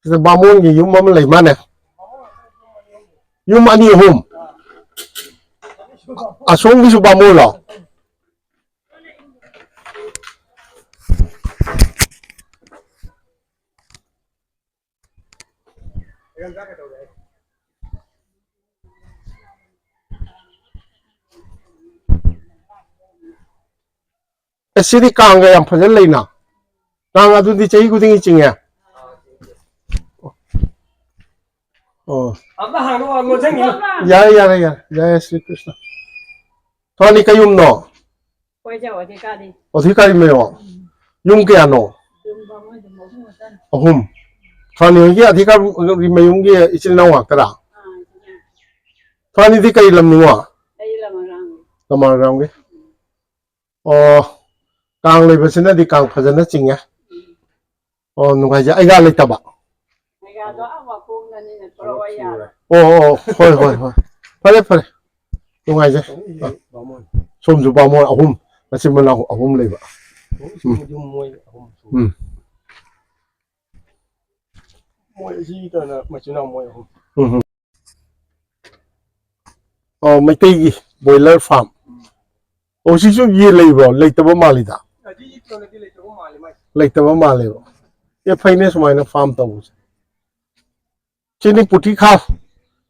ꯁꯤꯗ ꯕꯥꯃꯣꯟꯒꯤ ꯌꯨꯝ ꯑꯃ ꯂꯩ ꯃꯥꯅꯦ꯫ ꯌꯨꯝ ꯑꯅꯤ ꯑꯍꯨꯝ꯫ ꯑꯁꯣꯝꯒꯤꯁꯨ ꯕꯥꯃꯣꯟꯂꯣ? ꯑꯦ, ꯁꯤꯗꯤ ꯀꯥꯡꯒ ꯌꯥꯝ ꯐꯖꯅ ꯂꯩꯅ꯫ ꯀꯥꯡ ꯑꯗꯨꯗꯤ ꯆꯍꯤ ꯈꯨꯗꯤꯡꯒꯤ ꯆꯤꯡꯉꯦ꯫ ꯑꯣ꯫ ꯑꯝꯇ ꯍꯥꯡꯗꯣꯛꯑꯣ, ꯂꯣꯟꯁꯤꯟꯈꯤꯅꯨ꯫ ꯌꯥꯔꯦ, ꯌꯥꯔꯦ, ꯌꯥꯔꯦ꯫ ꯖꯥꯏ ꯁ꯭ꯔꯤ ꯀ꯭ꯔꯤꯁꯅ꯫ ꯊꯣꯅꯤ ꯀꯩ ꯌꯨꯝꯅꯣ? ꯑꯩꯈꯣꯏꯁꯦ ꯑꯣꯗꯤꯀꯥꯔꯤ꯫ ꯑꯣꯗꯤꯀꯥꯔꯤ ꯃꯌꯣ? ꯎꯝ꯫ ꯌꯨꯝ ꯀꯌꯥꯅꯣ? ꯌꯨꯝ ꯕꯥꯃꯣꯟ ꯌꯨꯝ ꯑꯍꯨꯝ ꯈꯛꯇꯅꯤ꯫ ꯑꯍꯨꯝ꯫ ꯊꯣꯅꯤ ꯍꯣꯏꯒꯤ ꯑꯗꯤꯀꯥꯔꯤ ꯃꯌꯨꯝꯒꯤ ꯏꯆꯤꯜ ꯏꯅꯥꯎ ꯉꯥꯛꯇꯔꯥ? ꯑꯥ, ꯏꯆꯤꯜ ꯏꯅꯥꯎ꯫ ꯊꯣꯅꯤꯗꯤ ꯀꯩ ꯂꯝꯅꯤꯉꯣ? ꯑꯩ ꯂꯃꯥꯡꯒ꯭ꯔꯥꯝꯒꯤ꯫ ꯂꯃꯥꯡꯒ꯭ꯔꯥꯝꯒꯤ꯫ ꯑꯣ, ꯀꯥꯡ ꯂꯩꯕꯁꯤꯅꯗꯤ ꯀꯥꯡ ꯐꯖꯅ ꯆꯤꯡꯉꯦ꯫ ꯎꯝ꯫ ꯑꯣ, ꯅꯨꯡꯉꯥꯏꯖꯩ꯫ ꯑꯩꯒꯥ ꯂꯩꯇꯕ? ꯑꯩꯒꯥꯗꯣ ꯑꯥ ꯋꯥꯈꯣꯡꯗꯅꯤꯅ ꯊꯣꯔꯛꯑꯣ ꯌꯥꯔꯣꯏ꯫ ꯑꯣ, ꯑꯣ, ꯑꯣ, ꯍꯣꯏ, ꯍꯣꯏ, ꯍꯣꯏ꯫ ꯐꯔꯦ, ꯐꯔꯦ꯫ ꯅꯨꯡꯉꯥꯏꯖꯩ꯫ ꯑꯩꯁꯦ ꯕꯥꯃꯣꯟ꯫ ꯁꯣꯝꯁꯨ ꯕꯥꯃꯣꯟ ꯑꯍꯨꯝ, ꯃꯆꯤꯟ ꯃꯅꯥꯎ ꯑꯍꯨꯝ ꯂꯩꯕ꯫ ꯎꯝ꯫ ꯌꯨꯝ ꯃꯣꯏ ꯑꯍꯨꯝ ꯁꯨ꯫ ꯎꯝ꯫ ꯃꯣꯏ ꯑꯁꯤ ꯇꯧꯅ ꯃꯆꯤꯟ ꯃꯅꯥꯎ ꯃꯣꯏ ꯑꯍꯨꯝ꯫ ꯎꯝ, ꯎꯝ꯫ ꯑꯣ, ꯃꯩꯇꯩꯒꯤ ꯕꯣꯏꯂꯔ ꯐꯥꯔꯝ꯫ ꯑꯣ, ꯁꯤꯁꯨ ꯌꯦꯟ ꯂꯩꯕ꯭ꯔꯣ? ꯂꯩꯇꯕ ꯃꯥꯜꯂꯤꯗ꯫ ꯂꯩꯇꯕ ꯃꯥꯜꯂꯦꯕ꯫ ꯑꯦ, ꯐꯩꯅꯦ ꯁꯨꯃꯥꯏꯅ ꯐꯥꯔꯝ ꯇꯧꯕꯁꯦ꯫ ꯁꯤꯅꯤ ꯄꯨꯊꯤ ꯈꯥ-,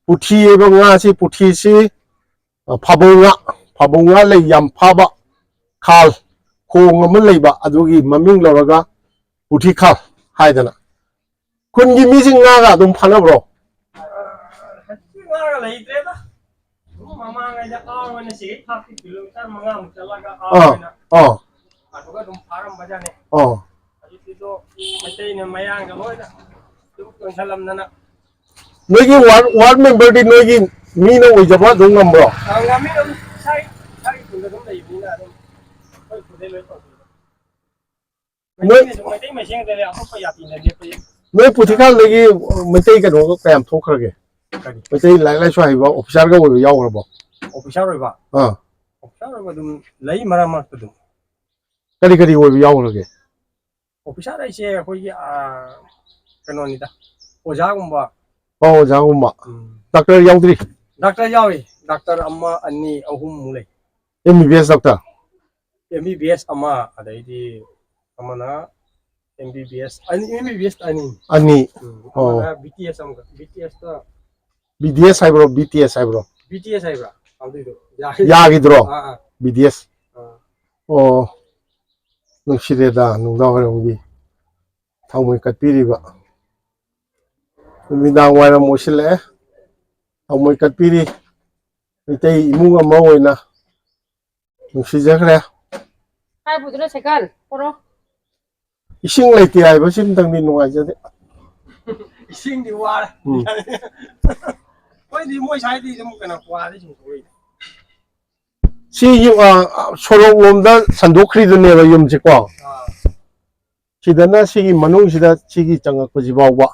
ꯄꯨꯊꯤ ꯍꯥꯏꯕ ꯉꯥꯁꯤ, ꯄꯨꯊꯤꯁꯤ, ꯑ, ꯐꯥꯕꯧ ꯉꯥ, ꯐꯥꯕꯧ ꯉꯥ ꯂꯩ ꯌꯥꯝ ꯐꯥꯕ ꯈꯥꯜ, ꯈꯣꯡ ꯑꯃ ꯂꯩꯕ, ꯑꯗꯨꯒꯤ ꯃꯃꯤꯡ ꯂꯧꯔꯒ ꯄꯨꯊꯤ ꯈꯥꯜ ꯍꯥꯏꯗꯅ꯫ ꯈꯨꯟꯒꯤ ꯃꯤꯁꯤꯡ ꯉꯥꯒ ꯑꯗꯨꯝ ꯐꯥꯅꯕ꯭ꯔꯣ? ꯍꯧꯖꯤꯛꯇꯤ ꯉꯥꯒ ꯂꯩꯇ꯭ꯔꯦꯗ꯫ ꯑꯗꯨꯝ ꯃꯃꯥꯡꯉꯩꯗ ꯑꯥ ꯑꯣꯏꯅ ꯁꯤꯒꯩ ꯊꯥꯛꯈꯤ, ꯀꯤꯂꯣꯃꯤꯇꯔ ꯃꯉꯥꯃꯨꯛ ꯆꯠꯂꯒ ꯑꯥ ꯑꯥ꯫ ꯑꯣꯏꯅ ꯑꯥ꯫ ꯑꯗꯨꯒ ꯑꯗꯨꯝ ꯐꯥꯔꯝꯕꯖꯥꯠꯅꯤ꯫ ꯑꯣ꯫ ꯍꯧꯖꯤꯛꯇꯤꯗꯣ ꯃꯩꯇꯩꯅ ꯃꯌꯥꯡꯗ ꯂꯣꯏꯅ ꯑꯗꯨꯝ ꯌꯣꯟꯁꯜꯂꯝꯗꯅ꯫ ꯅꯣꯏꯒꯤ ꯋꯥꯔꯗ, ꯋꯥꯔꯗ ꯃꯦꯝꯕꯔꯗꯤ ꯅꯣꯏꯒꯤ ꯃꯤꯅ ꯑꯣꯏꯖꯕ ꯑꯗꯨꯝ ꯉꯝꯕ꯭ꯔꯣ? ꯑ, ꯉꯝꯃꯤ, ꯑꯗꯨꯝ ꯏꯁꯥꯒꯤ, ꯏꯁꯥꯒꯤ ꯈꯨꯟꯗ ꯑꯗꯨꯝ ꯂꯩꯕꯅꯤꯅ ꯑꯗꯨꯝ ꯑꯩꯈꯣꯏ ꯈꯨꯟꯗꯩ ꯂꯣꯏ ꯇꯧꯕꯤꯕ꯫ ꯅꯣꯏ ꯃꯩꯇꯩꯅꯁꯨ, ꯃꯩꯇꯩ ꯃꯁꯦꯟꯗꯅꯦ ꯑꯇꯣꯞꯄ ꯌꯥꯇꯤꯅ ꯂꯦꯞꯄ꯫ ꯅꯣꯏ ꯄꯨꯊꯤꯈꯥꯜꯗꯒꯤ ꯃꯩꯇꯩ ꯀꯩꯅꯣꯒ ꯀꯌꯥꯝ ꯊꯣꯛꯈ꯭ꯔꯒꯦ? ꯀꯔꯤ? ꯃꯩꯇꯩ ꯂꯥꯏꯔꯤꯛ ꯂꯥꯏꯁꯨ ꯍꯩꯕ ꯑꯣꯐꯤꯁꯥꯔꯒ ꯑꯣꯏꯕ ꯌꯥꯎꯈ꯭ꯔꯕꯣ? ꯑꯣꯐꯤꯁꯥꯔ ꯑꯣꯏꯕ? ꯑꯥ꯫ ꯑꯣꯐꯤꯁꯥꯔ ꯑꯣꯏꯕ ꯑꯗꯨꯝ ꯂꯩ ꯃꯔꯛ ꯃꯔꯛꯇ ꯑꯗꯨꯝ꯫ ꯀꯔꯤ ꯀꯔꯤ ꯑꯣꯏꯕ ꯌꯥꯎꯈ꯭ꯔꯒꯦ? ꯑꯣꯐꯤꯁꯥꯔ ꯍꯥꯏꯁꯦ ꯑꯩꯈꯣꯏꯒꯤ, ꯑꯥ, ꯀꯩꯅꯣꯅꯤꯗ, ꯑꯣꯖꯥꯒꯨꯝꯕ꯫ ꯑꯣ, ꯑꯣꯖꯥꯒꯨꯝꯕ꯫ ꯎꯝ꯫ ꯗꯥꯛꯇꯔ ꯌꯥꯎꯗ꯭ꯔꯤ? ꯗꯥꯛꯇꯔ ꯌꯥꯎꯏ꯫ ꯗꯥꯛꯇꯔ ꯑꯃ, ꯑꯅꯤ, ꯑꯍꯨꯝꯃꯨꯛ ꯂꯩ꯫ ꯑꯦꯝ ꯕꯤ ꯕꯤ ꯑꯦꯁ ꯗꯥꯛꯇꯔ? ꯑꯦꯝ ꯕꯤ ꯕꯤ ꯑꯦꯁ ꯑꯃ, ꯑꯗꯩꯗꯤ ꯑꯃꯅ ꯑꯦꯝ ꯕꯤ ꯕꯤ ꯑꯦꯁ ꯑꯅꯤ, ꯑꯦꯝ ꯕꯤ ꯕꯤ ꯑꯦꯁ ꯑꯅꯤ꯫ ꯑꯅꯤ? ꯎꯝ, ꯑꯣ꯫ ꯑꯃꯅ ꯕꯤ ꯇꯤ ꯑꯦꯁ ꯑꯃꯒ, ꯕꯤ ꯇꯤ ꯑꯦꯁꯇ꯫ ꯕꯤ ꯗꯤ ꯑꯦꯁ ꯍꯥꯏꯕ꯭ꯔꯣ, ꯕꯤ ꯇꯤ ꯑꯦꯁ ꯍꯥꯏꯕ꯭ꯔꯣ? ꯕꯤ ꯇꯤ ꯑꯦꯁ ꯍꯥꯏꯕ꯭ꯔꯥ? ꯑꯗꯨꯏꯗꯣ ꯌꯥꯈꯤꯗ꯭ꯔꯦ꯫ ꯌꯥꯈꯤꯗ꯭ꯔꯣ? ꯑꯥ, ꯑꯥ꯫ ꯕꯤ ꯗꯤ ꯑꯦꯁ꯫ ꯑꯥ꯫ ꯑꯣ, ꯅꯨꯡꯁꯤꯔꯦꯗ, ꯅꯨꯡꯗꯥꯡ ꯋꯥꯏꯔꯝꯒꯤ ꯊꯥꯎꯃꯩ ꯀꯠꯄꯤꯔꯤꯕ꯫ ꯅꯨꯃꯤꯗꯥꯡ ꯋꯥꯏꯔꯝ ꯑꯣꯏꯁꯤꯜꯂꯛꯑꯦ, ꯊꯥꯎꯃꯩ ꯀꯠꯄꯤꯔꯤ꯫ ꯃꯩꯇꯩ ꯏꯃꯨꯡ ꯑꯃ ꯑꯣꯏꯅ ꯅꯨꯡꯁꯤꯖꯈ꯭ꯔꯦ꯫ ꯀꯥꯏ ꯄꯨꯗꯣꯏꯅꯣ ꯁꯥꯏꯀꯜ? ꯄꯣꯔꯣ꯫ ꯏꯁꯤꯡ ꯂꯩꯇꯦ ꯍꯥꯏꯕꯁꯤꯃꯇꯪꯗꯤ ꯅꯨꯡꯉꯥꯏꯖꯗꯦ꯫ ꯏꯁꯤꯡꯗꯤ ꯋꯥꯔꯦ꯫ ꯎꯝ꯫ ꯑꯩꯈꯣꯏꯗꯤ ꯃꯣꯏ ꯁ꯭ꯋꯥꯏꯗꯤ ꯑꯗꯨꯝ ꯀꯩꯅꯣ ꯀ꯭ꯋꯥꯗꯤ ꯁꯨꯝ ꯊꯣꯛꯏ꯫ ꯁꯤ ꯌꯨ-, ꯑ, ꯁꯣꯔꯣꯛ ꯂꯣꯝꯗ ꯁꯟꯗꯣꯛꯈ꯭ꯔꯤꯗꯨꯅꯦꯕ ꯌꯨꯝꯁꯦꯀꯣ꯫ ꯑꯥ꯫ ꯁꯤꯗꯅ ꯁꯤꯒꯤ ꯃꯅꯨꯡꯁꯤꯗ ꯁꯤꯒꯤ ꯆꯪꯉꯛꯄꯁꯤ ꯐꯥꯎꯕ꯫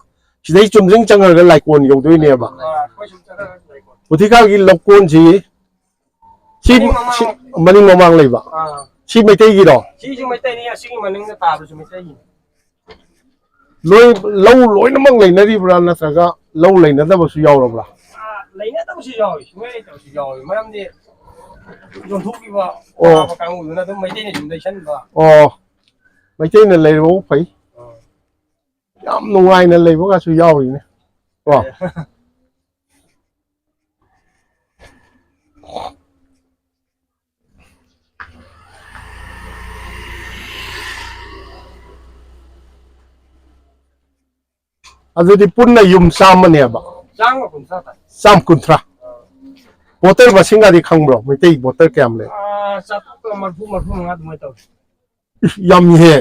ꯁꯤꯗꯩ ꯆꯨꯝꯗ꯭ꯔꯤꯡ ꯆꯪꯉꯒ ꯂꯥꯏꯀꯣꯟ ꯌꯧꯗꯣꯏꯅꯦꯕ꯫ ꯑꯥ, ꯑꯩꯈꯣꯏ ꯁꯨꯝ ꯆꯠꯂꯒ ꯂꯩꯀꯣ꯫ ꯄꯨꯊꯤꯈꯥꯜꯒꯤ ꯂꯧꯀꯣꯟꯁꯤ ꯁꯤ, ꯃꯅꯤꯡ ꯃꯃꯥꯡ꯫ ꯁꯤ ꯃꯅꯤꯡ ꯃꯃꯥꯡ ꯂꯩꯕ꯫ ꯑꯥ꯫ ꯁꯤ ꯃꯩꯇꯩꯒꯤꯔꯣ? ꯁꯤꯁꯨ ꯃꯩꯇꯩꯅꯤ, ꯑꯁꯤꯒꯤ ꯃꯅꯤꯡꯗ ꯇꯥꯕꯁꯨ ꯃꯩꯇꯩꯒꯤꯅꯤ꯫ ꯂꯣꯏ, ꯂꯧ ꯂꯣꯏꯅꯃꯛ ꯂꯩꯅꯔꯤꯕ꯭ꯔꯥ, ꯅꯠꯇ꯭ꯔꯒ ꯂꯧ ꯂꯩꯅꯗꯕꯁꯨ ꯌꯥꯎꯔꯕ꯭ꯔꯥ? ꯑꯥ, ꯂꯩꯅꯗꯕꯁꯨ ꯌꯥꯎꯏ, ꯁꯨꯡꯂꯩ ꯂꯩꯇꯕꯁꯨ ꯌꯥꯎꯏ꯫ ꯃꯔꯝꯗꯤ ꯌꯣꯟꯊꯣꯛꯈꯤꯕ ꯑꯣ꯫ ꯑꯄꯥꯕ ꯀꯥꯡꯕꯨꯗꯨꯅ ꯑꯗꯨꯝ ꯃꯩꯇꯩꯅ ꯁꯨꯝ ꯂꯩꯁꯟꯕ꯫ ꯑꯣ, ꯃꯩꯇꯩꯅ ꯂꯩꯔꯨꯕ ꯐꯩ꯫ ꯑꯥ꯫ ꯌꯥꯝ ꯅꯨꯡꯉꯥꯏꯅ ꯂꯩꯕꯒꯁꯨ ꯌꯥꯎꯔꯤꯅꯦ꯫ ꯀꯣ? ꯑꯦ꯫ ꯑꯗꯨꯗꯤ ꯄꯨꯟꯅ ꯌꯨꯝ ꯆꯥꯝꯃꯅꯦꯕ? ꯆꯥꯝꯃ ꯀꯨꯟꯊ꯭ꯔꯥ ꯇꯥꯏ꯫ ꯆꯥꯝ ꯀꯨꯟꯊ꯭ꯔꯥ꯫ ꯑꯥ꯫ ꯚꯣꯇꯔ ꯃꯁꯤꯡꯒꯗꯤ ꯈꯪꯕ꯭ꯔꯣ? ꯃꯩꯇꯩ ꯚꯣꯇꯔ ꯀꯌꯥꯝ ꯂꯩ? ꯑꯥ, ꯆꯥꯇ꯭ꯔꯨꯛꯀ ꯃꯔꯐꯨ, ꯃꯔꯐꯨ ꯃꯉꯥ ꯑꯗꯨꯃꯥꯏꯅ ꯇꯧꯏ꯫ ꯏꯁ, ꯌꯥꯝꯃꯤꯍꯦ꯫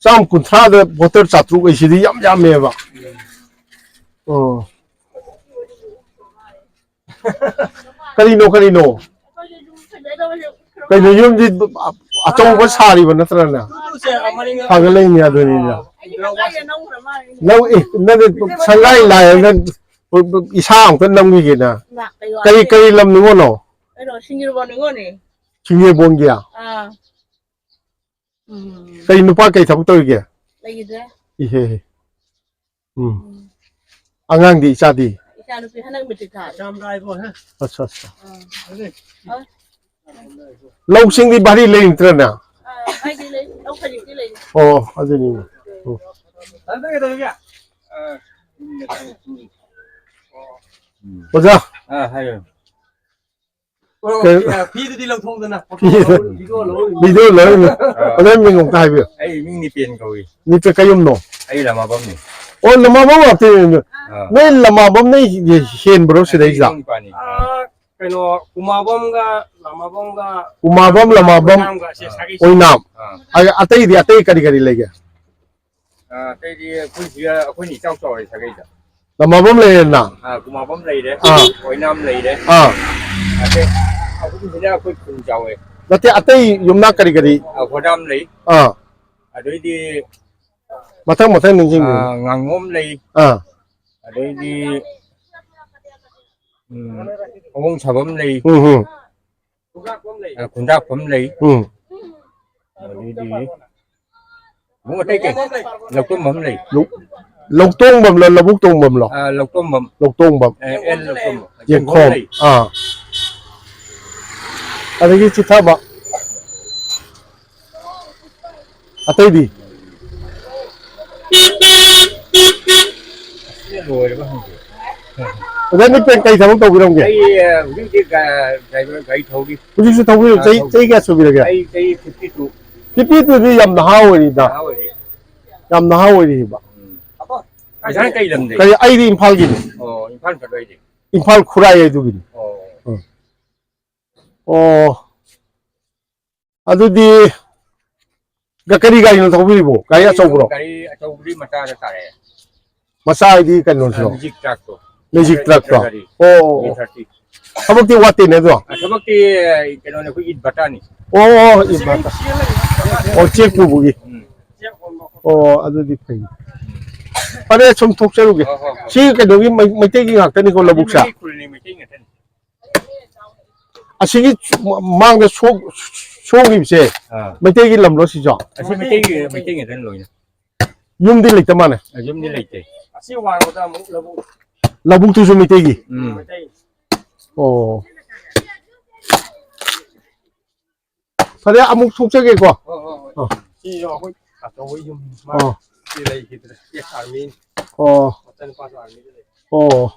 ꯆꯥꯝ ꯀꯨꯟꯊ꯭ꯔꯥꯗ ꯕꯣꯇꯜ ꯆꯥꯇ꯭ꯔꯨꯛ ꯑꯩꯁꯤꯗꯤ ꯌꯥꯝ ꯌꯥꯝꯃꯦꯕ꯫ ꯑꯣ꯫ ꯀꯔꯤꯅꯣ, ꯀꯔꯤꯅꯣ? ꯀꯩꯅꯣ, ꯌꯨꯝꯗꯤ ꯑꯆꯧꯕ ꯁꯥꯔꯤꯕ ꯅꯠꯇ꯭ꯔꯅ? ꯐꯒꯠꯂꯛꯏꯅꯦ ꯑꯗꯨꯅꯤꯅ꯫ ꯅꯪ, ꯑꯦ, ꯅꯪ ꯁꯪꯒꯥꯏ ꯂꯥꯏꯔꯒ ꯏꯁꯥ ꯑꯃꯨꯛꯇ ꯅꯝꯈꯤꯒꯦꯅ꯫ ꯀꯔꯤ, ꯀꯔꯤ ꯂꯝ ꯅꯤꯉꯣꯜꯅꯣ? ꯀꯩꯅꯣ, ꯁꯤꯡꯖꯃꯩ ꯅꯤꯉꯣꯜꯅꯦ꯫ ꯁꯤꯡꯖꯃꯩꯒꯤ? ꯑꯥ꯫ ꯎꯝ꯫ ꯀꯩ, ꯅꯨꯄꯥ ꯀꯩ ꯊꯕꯛ ꯇꯧꯔꯤꯒꯦ? ꯂꯩꯈꯤꯗ꯭ꯔꯦ꯫ ꯏꯍꯦ꯫ ꯎꯝ꯫ ꯎꯝ꯫ ꯑꯉꯥꯡꯗꯤ, ꯏꯆꯥꯗꯤ? ꯏꯆꯥ ꯅꯨꯄꯤ ꯍꯟꯗꯛ ꯃꯦꯇ꯭ꯔꯤꯛ ꯊꯥꯔꯦ꯫ ꯑꯠꯆꯥ, ꯑꯠꯆꯥ꯫ ꯑꯥ꯫ ꯑꯥ꯫ ꯂꯧꯁꯤꯡꯗꯤ ꯚꯥꯔꯤ ꯂꯩꯇ꯭ꯔꯅꯦ? ꯑꯥ, ꯚꯥꯔꯤ ꯂꯩ꯫ ꯂꯧ ꯈꯖꯤꯛꯇꯤ ꯂꯩ꯫ ꯑꯣ, ꯑꯗꯨꯅꯤꯅꯦ꯫ ꯎꯝ꯫ ꯑꯣꯖꯥ꯫ ꯑꯥ, ꯍꯥꯏꯌꯣ꯫ ꯀꯩ-, ꯐꯤꯗꯨꯗꯤ ꯂꯧꯊꯣꯛꯎꯗꯅ, ꯐꯤꯗꯣ꯫ ꯐꯤꯗꯣ ꯂꯧꯔꯤꯅꯦ꯫ ꯑꯥ꯫ ꯑꯗꯨ ꯃꯤꯡ ꯑꯃꯨꯛꯇ ꯍꯥꯏꯕꯤꯌꯨ꯫ ꯑꯩ ꯃꯤꯡ ꯅꯤꯄꯦꯟ ꯀꯧꯏ꯫ ꯅꯤꯄꯦꯟ ꯀꯩ ꯌꯨꯝꯅꯣ? ꯑꯩ ꯂꯃꯥꯕꯝꯅꯤ꯫ ꯑꯣ, ꯂꯃꯥꯕꯝ ꯉꯥꯛꯇꯅꯦ꯫ ꯑꯥ꯫ ꯅꯣꯏ ꯂꯃꯥꯕꯝꯅ ꯍꯦꯟꯕ꯭ꯔꯣ ꯁꯤꯗꯩꯁꯤꯗ? ꯑꯩ ꯏꯅꯥꯎ ꯅꯨꯄꯥꯅꯤ꯫ ꯑꯥ, ꯀꯩꯅꯣ, ꯀꯨꯃꯥꯕꯝꯒ ꯂꯃꯥꯕꯝꯒ ꯎꯃꯥꯕꯝ, ꯂꯃꯥꯕꯝ, ꯑꯣꯏꯅꯥꯝꯒ ꯑꯁꯦ ꯁꯥꯒꯩ꯫ ꯑꯣꯏꯅꯥꯝ꯫ ꯑꯥ꯫ ꯑ-, ꯑꯇꯩꯗꯤ, ꯑꯇꯩ ꯀꯔꯤ ꯀꯔꯤ ꯂꯩꯒꯦ? ꯑꯥ, ꯑꯇꯩꯗꯤ ꯑꯩꯈꯣꯏ ꯁꯤꯒ ꯑꯩꯈꯣꯏꯅ ꯏꯆꯥꯎ ꯆꯥꯎꯔꯦ ꯁꯥꯒꯩꯗ꯫ ꯂꯃꯥꯕꯝ ꯂꯩꯔꯦꯅ? ꯑꯥ, ꯀꯨꯃꯥꯕꯝ ꯂꯩꯔꯦ꯫ ꯑꯥ꯫ ꯑꯣꯏꯅꯥꯝ ꯂꯩꯔꯦ꯫ ꯑꯥ꯫ ꯑꯇꯩ ꯑꯍꯨꯝꯁꯤꯅ ꯑꯩꯈꯣꯏ ꯈꯨꯟ ꯆꯥꯎꯋꯦ꯫ ꯅꯠꯇꯦ, ꯑꯇꯩ ꯌꯨꯝꯅꯥꯛ ꯀꯔꯤ ꯀꯔꯤ? ꯑꯥ, ꯍꯣꯗꯥꯝ ꯂꯩ꯫ ꯑꯥ꯫ ꯑꯗꯩꯗꯤ, ꯃꯊꯪ ꯃꯊꯪ ꯅꯤꯡꯁꯤꯡꯕꯤꯌꯨ꯫ ꯑꯥ, ꯉꯥꯉꯣꯝ ꯂꯩ꯫ ꯑꯥ꯫ ꯑꯗꯩꯗꯤ, ꯎꯝ, ꯑꯋꯣꯡ ꯁꯥꯕꯝ ꯂꯩ꯫ ꯎꯝ, ꯎꯝ꯫ ꯑ, ꯈꯨꯟꯗ꯭ꯔꯥꯛꯄꯝ ꯂꯩ꯫ ꯎꯝ꯫ ꯑꯗꯩꯗꯤ ꯏꯕꯨꯡ ꯑꯇꯩ ꯀꯩ? ꯂꯧꯇꯣꯡꯕꯝ ꯂꯩ꯫ ꯂꯧ-, ꯂꯧꯇꯣꯡꯕꯝꯂꯣ, ꯂꯧꯕꯨꯛ ꯇꯣꯡꯕꯝꯂꯣ? ꯑ, ꯂꯧꯇꯣꯡꯕꯝ꯫ ꯂꯧꯇꯣꯡꯕꯝ꯫ ꯑꯦ, ꯑꯦꯜ ꯂꯧꯇꯣꯡꯕꯝ꯫ ꯌꯦꯡꯈꯣꯝ꯫ ꯂꯩ꯫ ꯑꯥ꯫ ꯑꯗꯒꯤ ꯆꯤꯊꯕ꯫ ꯑꯇꯩꯗꯤ? ꯁꯤꯅ ꯂꯣꯏꯔꯕ ꯍꯪꯗꯦ꯫ ꯑꯣꯖꯥ, ꯅꯪ ꯀꯩ, ꯀꯩ ꯊꯕꯛ ꯇꯧꯕꯤꯔꯝꯒꯦ? ꯑꯩ, ꯑ, ꯍꯧꯖꯤꯛ ꯍꯧꯖꯤꯛ ꯒꯥ-, ꯗ꯭ꯔꯥꯏꯚꯔ ꯒꯥꯔꯤ ꯊꯧꯔꯤ꯫ ꯍꯧꯖꯤꯛꯁꯨ ꯊꯧꯕꯤꯔꯤꯕ? ꯑꯥ, ꯆꯍꯤ, ꯊꯧꯔꯤ꯫ ꯆꯍꯤ ꯀꯌꯥ ꯁꯨꯕꯤꯔꯒꯦ? ꯑꯩ ꯆꯍꯤ fifty two꯫ Fifty two ꯗꯤ ꯌꯥꯝ ꯅꯍꯥ ꯑꯣꯏꯔꯤꯗ꯫ ꯅꯍꯥ ꯑꯣꯏꯔꯤ꯫ ꯌꯥꯝ ꯅꯍꯥ ꯑꯣꯏꯔꯤꯕ꯫ ꯎꯝ꯫ ꯑꯣꯖꯥꯅ ꯀꯩ ꯂꯝꯗꯩ? ꯀꯔꯤ, ꯑꯩꯗꯤ ꯏꯝꯐꯥꯜꯒꯤꯅꯤ꯫ ꯑꯣ, ꯏꯝꯐꯥꯜ ꯀꯗꯥꯏꯗꯩ? ꯏꯝꯐꯥꯜ ꯈꯨꯔꯥꯏ ꯑꯗꯨꯒꯤꯅꯤ꯫ ꯑꯣ꯫ ꯎꯝ꯫ ꯑꯣ꯫ ꯑꯗꯨꯗꯤ ꯒ-, ꯀꯔꯤ ꯒꯥꯔꯤꯅꯣ ꯊꯧꯕꯤꯔꯤꯕꯣ? ꯒꯥꯔꯤ ꯑꯆꯧꯕꯔꯣ? ꯒꯥꯔꯤ ꯑꯆꯧꯕꯗꯤ ꯃꯆꯥꯗ ꯇꯥꯔꯛꯑꯦ꯫ ꯃꯆꯥ ꯍꯥꯏꯗꯤ ꯀꯩꯅꯣꯁꯤꯔꯣ? ꯑ, ꯃꯦꯖꯤꯛ ꯇ꯭ꯔꯛꯇꯣ꯫ ꯃꯦꯖꯤꯛ ꯇ꯭ꯔꯛꯇꯣ? ꯒꯥꯔꯤ꯫ ꯑꯣ, ꯑꯣ, ꯑꯣ꯫ ꯊꯥꯔꯇꯤ꯫ ꯊꯕꯛꯇꯤ ꯋꯥꯠꯇꯦꯅꯦ ꯑꯗꯣ? ꯑ, ꯊꯕꯛꯇꯤ, ꯑ, ꯀꯩꯅꯣꯅꯦ, ꯑꯩꯈꯣꯏ ꯏꯠ ꯚꯠꯇꯥꯅꯤ꯫ ꯑꯣ, ꯑꯣ, ꯏꯠ ꯚꯠꯇꯥ꯫ ꯑꯣ, ꯆꯦꯛ ꯄꯨꯕꯒꯤ? ꯎꯝ꯫ ꯑꯣ, ꯑꯗꯨꯗꯤ ꯐꯩ꯫ ꯐꯔꯦ, ꯁꯨꯝ ꯊꯣꯛꯆꯔꯨꯒꯦ꯫ ꯍꯣꯏ, ꯍꯣꯏ, ꯍꯣꯏ꯫ ꯁꯤ ꯀꯩꯅꯣꯒꯤ ꯃꯩ-, ꯃꯩꯇꯩꯒꯤ ꯉꯥꯛꯇꯅꯤꯀꯣ ꯂꯧꯕꯨꯛꯁꯦ? ꯃꯩꯇꯩ ꯈꯨꯜꯅꯤ, ꯃꯩꯇꯩ ꯉꯥꯛꯇꯅꯤ꯫ ꯑꯁꯤꯒꯤ ꯃ-, ꯃꯥꯡꯗ ꯁꯣꯛ-, ꯁꯣꯡꯉꯤꯕꯁꯦ ꯑꯥ꯫ ꯃꯩꯇꯩꯒꯤ ꯂꯝꯂꯣ ꯁꯤꯁꯨ? ꯑꯁꯤ ꯃꯩꯇꯩꯒꯤ, ꯃꯩꯇꯩ ꯉꯥꯛꯇꯅꯤ ꯂꯣꯏꯅ꯫ ꯌꯨꯝꯗꯤ ꯂꯩꯇ ꯃꯥꯜꯂꯦ꯫ ꯑ, ꯌꯨꯝꯗꯤ ꯂꯩꯇꯦ꯫ ꯑꯁꯤ ꯋꯥꯡꯃꯗ ꯑꯃꯨꯛ ꯂꯧꯕꯨꯛ꯫ ꯂꯧꯕꯨꯛꯇꯨꯁꯨ ꯃꯩꯇꯩꯒꯤ? ꯎꯝ꯫ ꯃꯩꯇꯩ꯫ ꯑꯣ꯫ ꯐꯔꯦ, ꯑꯃꯨꯛ ꯊꯣꯛꯆꯒꯦꯀꯣ꯫ ꯍꯣꯏ, ꯍꯣꯏ, ꯍꯣꯏ꯫ ꯑꯥ꯫ ꯁꯤꯁꯨ ꯑꯩꯈꯣꯏ ꯑꯆꯧꯕ ꯌꯨꯝ꯫ ꯃꯥ ꯑꯥ꯫ ꯁꯤ ꯂꯩꯈꯤꯗ꯭ꯔꯦ꯫ X army. ꯑꯣ꯫ ꯃꯆꯥꯅꯨꯄꯥꯁꯨ ꯑꯥꯔꯃꯤꯗ ꯂꯩ꯫ ꯑꯣ꯫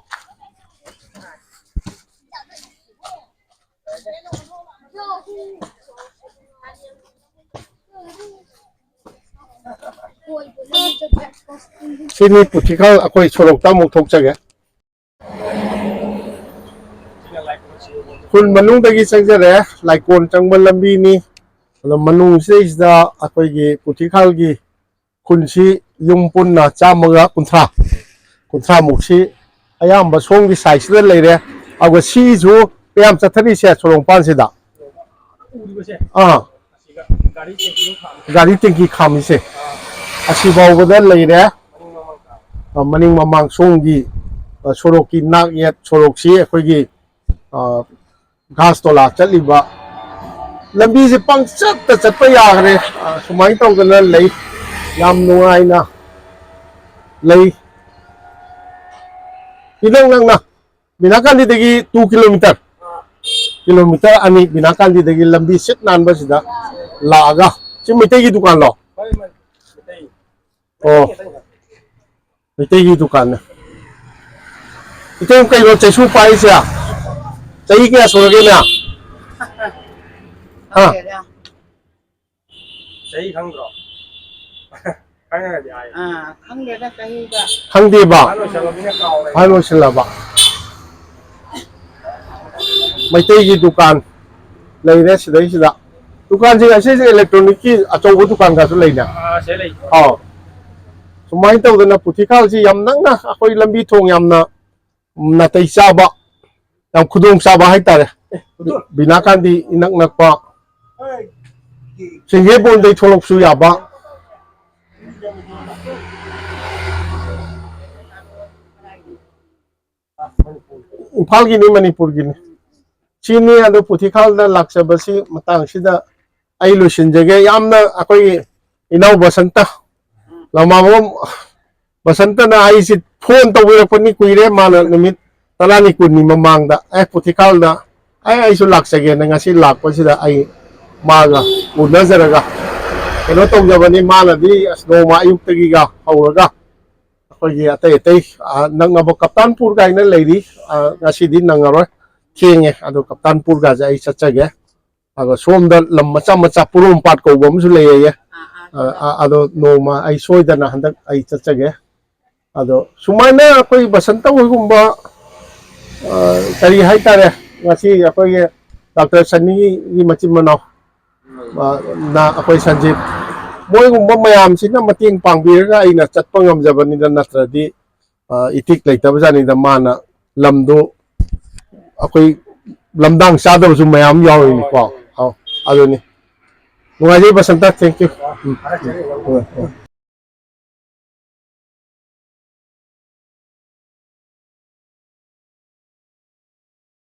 ꯁꯤꯅꯤ ꯄꯨꯊꯤꯈꯜ, ꯑꯩꯈꯣꯏ ꯁꯣꯔꯣꯛꯇ ꯑꯃꯨꯛ ꯊꯣꯛꯆꯒꯦ꯫ ꯈꯨꯟ ꯃꯅꯨꯡꯗꯒꯤ ꯆꯪꯖꯔꯦ, ꯂꯥꯏꯀꯣꯟ ꯆꯪꯕ ꯂꯝꯕꯤꯅꯤ꯫ ꯑꯗꯣ ꯃꯅꯨꯡꯁꯤꯗꯩꯁꯤꯗ ꯑꯩꯈꯣꯏꯒꯤ ꯄꯨꯊꯤꯈꯥꯜꯒꯤ ꯈꯨꯟꯁꯤ ꯌꯨꯝ ꯄꯨꯟꯅ ꯆꯥꯝꯃꯒ ꯀꯨꯟꯊ꯭ꯔꯥ, ꯀꯨꯟꯊ꯭ꯔꯥꯃꯨꯛꯁꯤ ꯑꯌꯥꯝꯕ ꯁꯣꯝꯒꯤ ꯁꯥꯏꯠꯁꯤꯗ ꯂꯩꯔꯦ꯫ ꯑꯗꯨꯒ ꯁꯤꯒꯤꯁꯨ ꯃꯌꯥꯝ ꯆꯠꯊꯔꯤꯁꯦ ꯁꯣꯔꯣꯡ ꯃꯄꯥꯟꯁꯤꯗ꯫ ꯎꯔꯤꯕꯁꯦ? ꯑꯥ꯫ ꯑꯁꯤꯒ ꯒꯥꯔꯤ ꯇꯦꯡꯀꯤ ꯑꯃ ꯈꯥꯝꯃꯤ꯫ ꯒꯥꯔꯤ ꯇꯦꯡꯀꯤ ꯈꯥꯝꯃꯤꯁꯦ꯫ ꯑꯥ꯫ ꯑꯁꯤ ꯐꯥꯎꯕꯗ ꯂꯩꯔꯦ꯫ ꯃꯅꯤꯡ ꯃꯃꯥꯡ ꯈꯥꯝꯃꯤ꯫ ꯑ, ꯃꯅꯤꯡ ꯃꯃꯥꯡ ꯁꯣꯝꯒꯤ, ꯑ, ꯁꯣꯔꯣꯛꯀꯤ ꯅꯥꯛ ꯌꯦꯠ ꯁꯣꯔꯣꯛꯁꯤ ꯑꯩꯈꯣꯏꯒꯤ, ꯑ, ꯒꯥꯁ ꯇꯣꯂꯥ ꯆꯠꯂꯤꯕ ꯂꯝꯕꯤꯁꯦ ꯄꯪꯆꯠꯇ ꯆꯠꯄ ꯌꯥꯈ꯭ꯔꯦ꯫ ꯑ, ꯁꯨꯃꯥꯏꯅ ꯇꯧꯗꯅ ꯂꯩ꯫ ꯌꯥꯝ ꯅꯨꯡꯉꯥꯏꯅ ꯂꯩ꯫ ꯏꯅꯛ ꯅꯛꯅ꯫ ꯕꯤꯅꯥꯀꯥꯟꯗꯤꯗꯒꯤ two kilometre, kilometre ꯑꯅꯤ ꯕꯤꯅꯥꯀꯥꯟꯗꯤꯗꯒꯤ ꯂꯝꯕꯤ ꯁꯤꯠ ꯅꯥꯟꯕꯁꯤꯗ ꯂꯥꯛꯑꯒ, ꯁꯤ ꯃꯩꯇꯩꯒꯤ ꯗꯨꯀꯥꯟꯂꯣ? ꯍꯣꯏ, ꯃꯩꯇꯩ꯫ ꯑꯣ, ꯃꯩꯇꯩꯒꯤ ꯗꯨꯀꯥꯟꯅꯦ꯫ ꯏꯇꯩ, ꯀꯩꯅꯣ ꯆꯩꯁꯨ ꯄꯥꯏꯔꯤꯁꯦ? ꯆꯍꯤ ꯀꯌꯥ ꯁꯨꯔꯒꯦꯅꯦ? ꯍꯥ? ꯈꯪꯗꯦꯗ꯫ ꯆꯍꯤ ꯈꯪꯗ꯭ꯔꯣ? ꯈꯪꯉꯒꯗꯤ ꯍꯥꯏꯌꯨ꯫ ꯑꯥ, ꯈꯪꯗꯦꯗ ꯆꯍꯤꯒ꯫ ꯈꯪꯗꯦꯕ? ꯑꯍꯜ ꯑꯣꯏꯁꯜꯂꯕꯅꯤꯅ ꯀꯥꯎꯔꯦ꯫ ꯑꯍꯜ ꯑꯣꯏꯁꯜꯂꯕ꯫ ꯃꯩꯇꯩꯒꯤ ꯗꯨꯀꯥꯟ ꯂꯩꯔꯦ ꯁꯤꯗꯩꯁꯤꯗ꯫ ꯗꯨꯀꯥꯟꯁꯦ ꯑꯁꯤꯁꯦ electronic ꯀꯤ ꯑꯆꯧꯕ ꯗꯨꯀꯥꯟꯒꯁꯨ ꯂꯩꯅ? ꯑꯥ, ꯁꯤꯗ ꯂꯩ꯫ ꯑꯥꯎ꯫ ꯁꯨꯃꯥꯏꯅ ꯇꯧꯗꯅ ꯄꯨꯊꯤꯈꯥꯜꯁꯤ ꯌꯥꯝ ꯅꯛꯅ ꯑꯩꯈꯣꯏ ꯂꯝꯕꯤ ꯊꯣꯡ ꯌꯥꯝꯅ ꯅꯥꯇꯩ ꯆꯥꯕ, ꯌꯥꯝ ꯈꯨꯗꯣꯡ ꯆꯥꯕ ꯍꯥꯏꯇꯥꯔꯦ꯫ ꯕꯤꯅꯥ ꯀꯥꯟꯗꯤ ꯏꯅꯛ ꯅꯛꯄ, ꯁꯤꯡꯖꯦꯕꯣꯟꯗꯩ ꯊꯣꯛꯂꯛꯁꯨ ꯌꯥꯕ꯫ ꯏꯝꯐꯥꯜꯒꯤꯅꯤ, ꯃꯅꯤꯄꯨꯔꯒꯤꯅꯤ꯫ ꯁꯤꯅꯤ꯫ ꯑꯗꯣ ꯄꯨꯊꯤꯈꯥꯜꯗ ꯂꯥꯛꯆꯕꯁꯤ ꯃꯇꯥꯡꯁꯤꯗ ꯑꯩ ꯂꯣꯏꯁꯤꯟꯖꯒꯦ꯫ ꯌꯥꯝꯅ ꯑꯩꯈꯣꯏꯒꯤ ꯏꯅꯥꯎ ꯕꯁꯟꯇ, ꯂꯃꯥꯕꯝ ꯕꯁꯟꯇꯅ ꯑꯩꯁꯤ ꯐꯣꯟ ꯇꯧꯕꯤꯔꯛꯄꯅꯤ, ꯀꯨꯏꯔꯦ, ꯃꯥꯅ ꯅꯨꯃꯤꯠ ꯇꯔꯥꯅꯤ ꯀꯨꯟꯅꯤ ꯃꯃꯥꯡꯗ, "ꯑꯦ, ꯄꯨꯊꯤꯈꯥꯜꯗ ꯑꯩ, ꯑꯩꯁꯨ ꯂꯥꯛꯆꯒꯦꯅ" ꯉꯁꯤ ꯂꯥꯛꯄꯁꯤꯗ ꯑꯩ ꯃꯥꯒ ꯎꯅꯖꯔꯒ ꯀꯩꯅꯣ ꯇꯧꯖꯕꯅꯤ꯫ ꯃꯥꯅꯗꯤ ꯑꯁ ꯅꯣꯡꯃ ꯑꯌꯨꯛꯇꯒꯤꯒ ꯍꯧꯔꯒ ꯑꯩꯈꯣꯏꯒꯤ ꯑꯇꯩ ꯑꯇꯩ, ꯑ, ꯅꯛꯅꯕ ꯀꯞꯇꯥꯟꯄꯨꯔ ꯀꯥꯏꯅ ꯂꯩꯔꯤ꯫ ꯑ, ꯉꯁꯤꯗꯤ ꯅꯪꯉꯔꯣꯏ, ꯊꯦꯡꯉꯦ꯫ ꯑꯗꯣ ꯀꯞꯇꯥꯟꯄꯨꯔꯒꯁꯦ ꯑꯩ ꯆꯠꯆꯒꯦ꯫ ꯑꯗꯣ ꯁꯣꯝꯗ ꯂꯝ ꯃꯆꯥ ꯃꯆꯥ ꯄꯣꯔꯣꯝꯄꯥꯠ ꯀꯧꯕ ꯑꯃꯁꯨ ꯂꯩꯌꯦ꯫ ꯑꯥ, ꯑꯥ, ꯑ, ꯑ, ꯑꯗꯣ ꯅꯣꯡꯃ ꯑꯩ ꯁꯣꯏꯗꯅ ꯍꯟꯗꯛ ꯑꯩ ꯆꯠꯆꯒꯦ꯫ ꯑꯗꯣ ꯁꯨꯃꯥꯏꯅ ꯑꯩꯈꯣꯏ ꯕꯁꯟꯇ ꯍꯣꯏꯒꯨꯝꯕ, ꯑ, ꯀꯔꯤ ꯍꯥꯏꯇꯥꯔꯦ, ꯉꯁꯤ ꯑꯩꯈꯣꯏꯒꯤ ꯗꯥꯛꯇꯔ ꯁꯟꯅꯤꯒꯤ ꯃꯆꯤꯟ ꯃꯅꯥꯎ, ꯑ, ꯅ ꯑꯩꯈꯣꯏ ꯁꯟꯖꯤꯠ, ꯃꯣꯏꯒꯨꯝꯕ ꯃꯌꯥꯝꯁꯤꯅ ꯃꯇꯦꯡ ꯄꯥꯡꯕꯤꯔꯒ ꯑꯩꯅ ꯆꯠꯄ ꯉꯝꯖꯕꯅꯤꯗ, ꯅꯠꯇ꯭ꯔꯗꯤ, ꯑ, ꯏꯊꯤꯛ ꯂꯩꯇꯕꯖꯥꯠꯅꯤꯗ꯫ ꯃꯥꯅ ꯂꯝꯗꯣ ꯑꯩꯈꯣꯏ ꯂꯝꯗꯥꯡ ꯆꯥꯗꯕꯁꯨ ꯃꯌꯥꯝ ꯌꯥꯎꯔꯤꯅꯤꯀꯣ꯫ ꯑꯧ, ꯑꯗꯨꯅꯤ꯫ ꯅꯨꯡꯉꯥꯏꯖꯩ Basanta, thank you꯫ Um, um, um, um.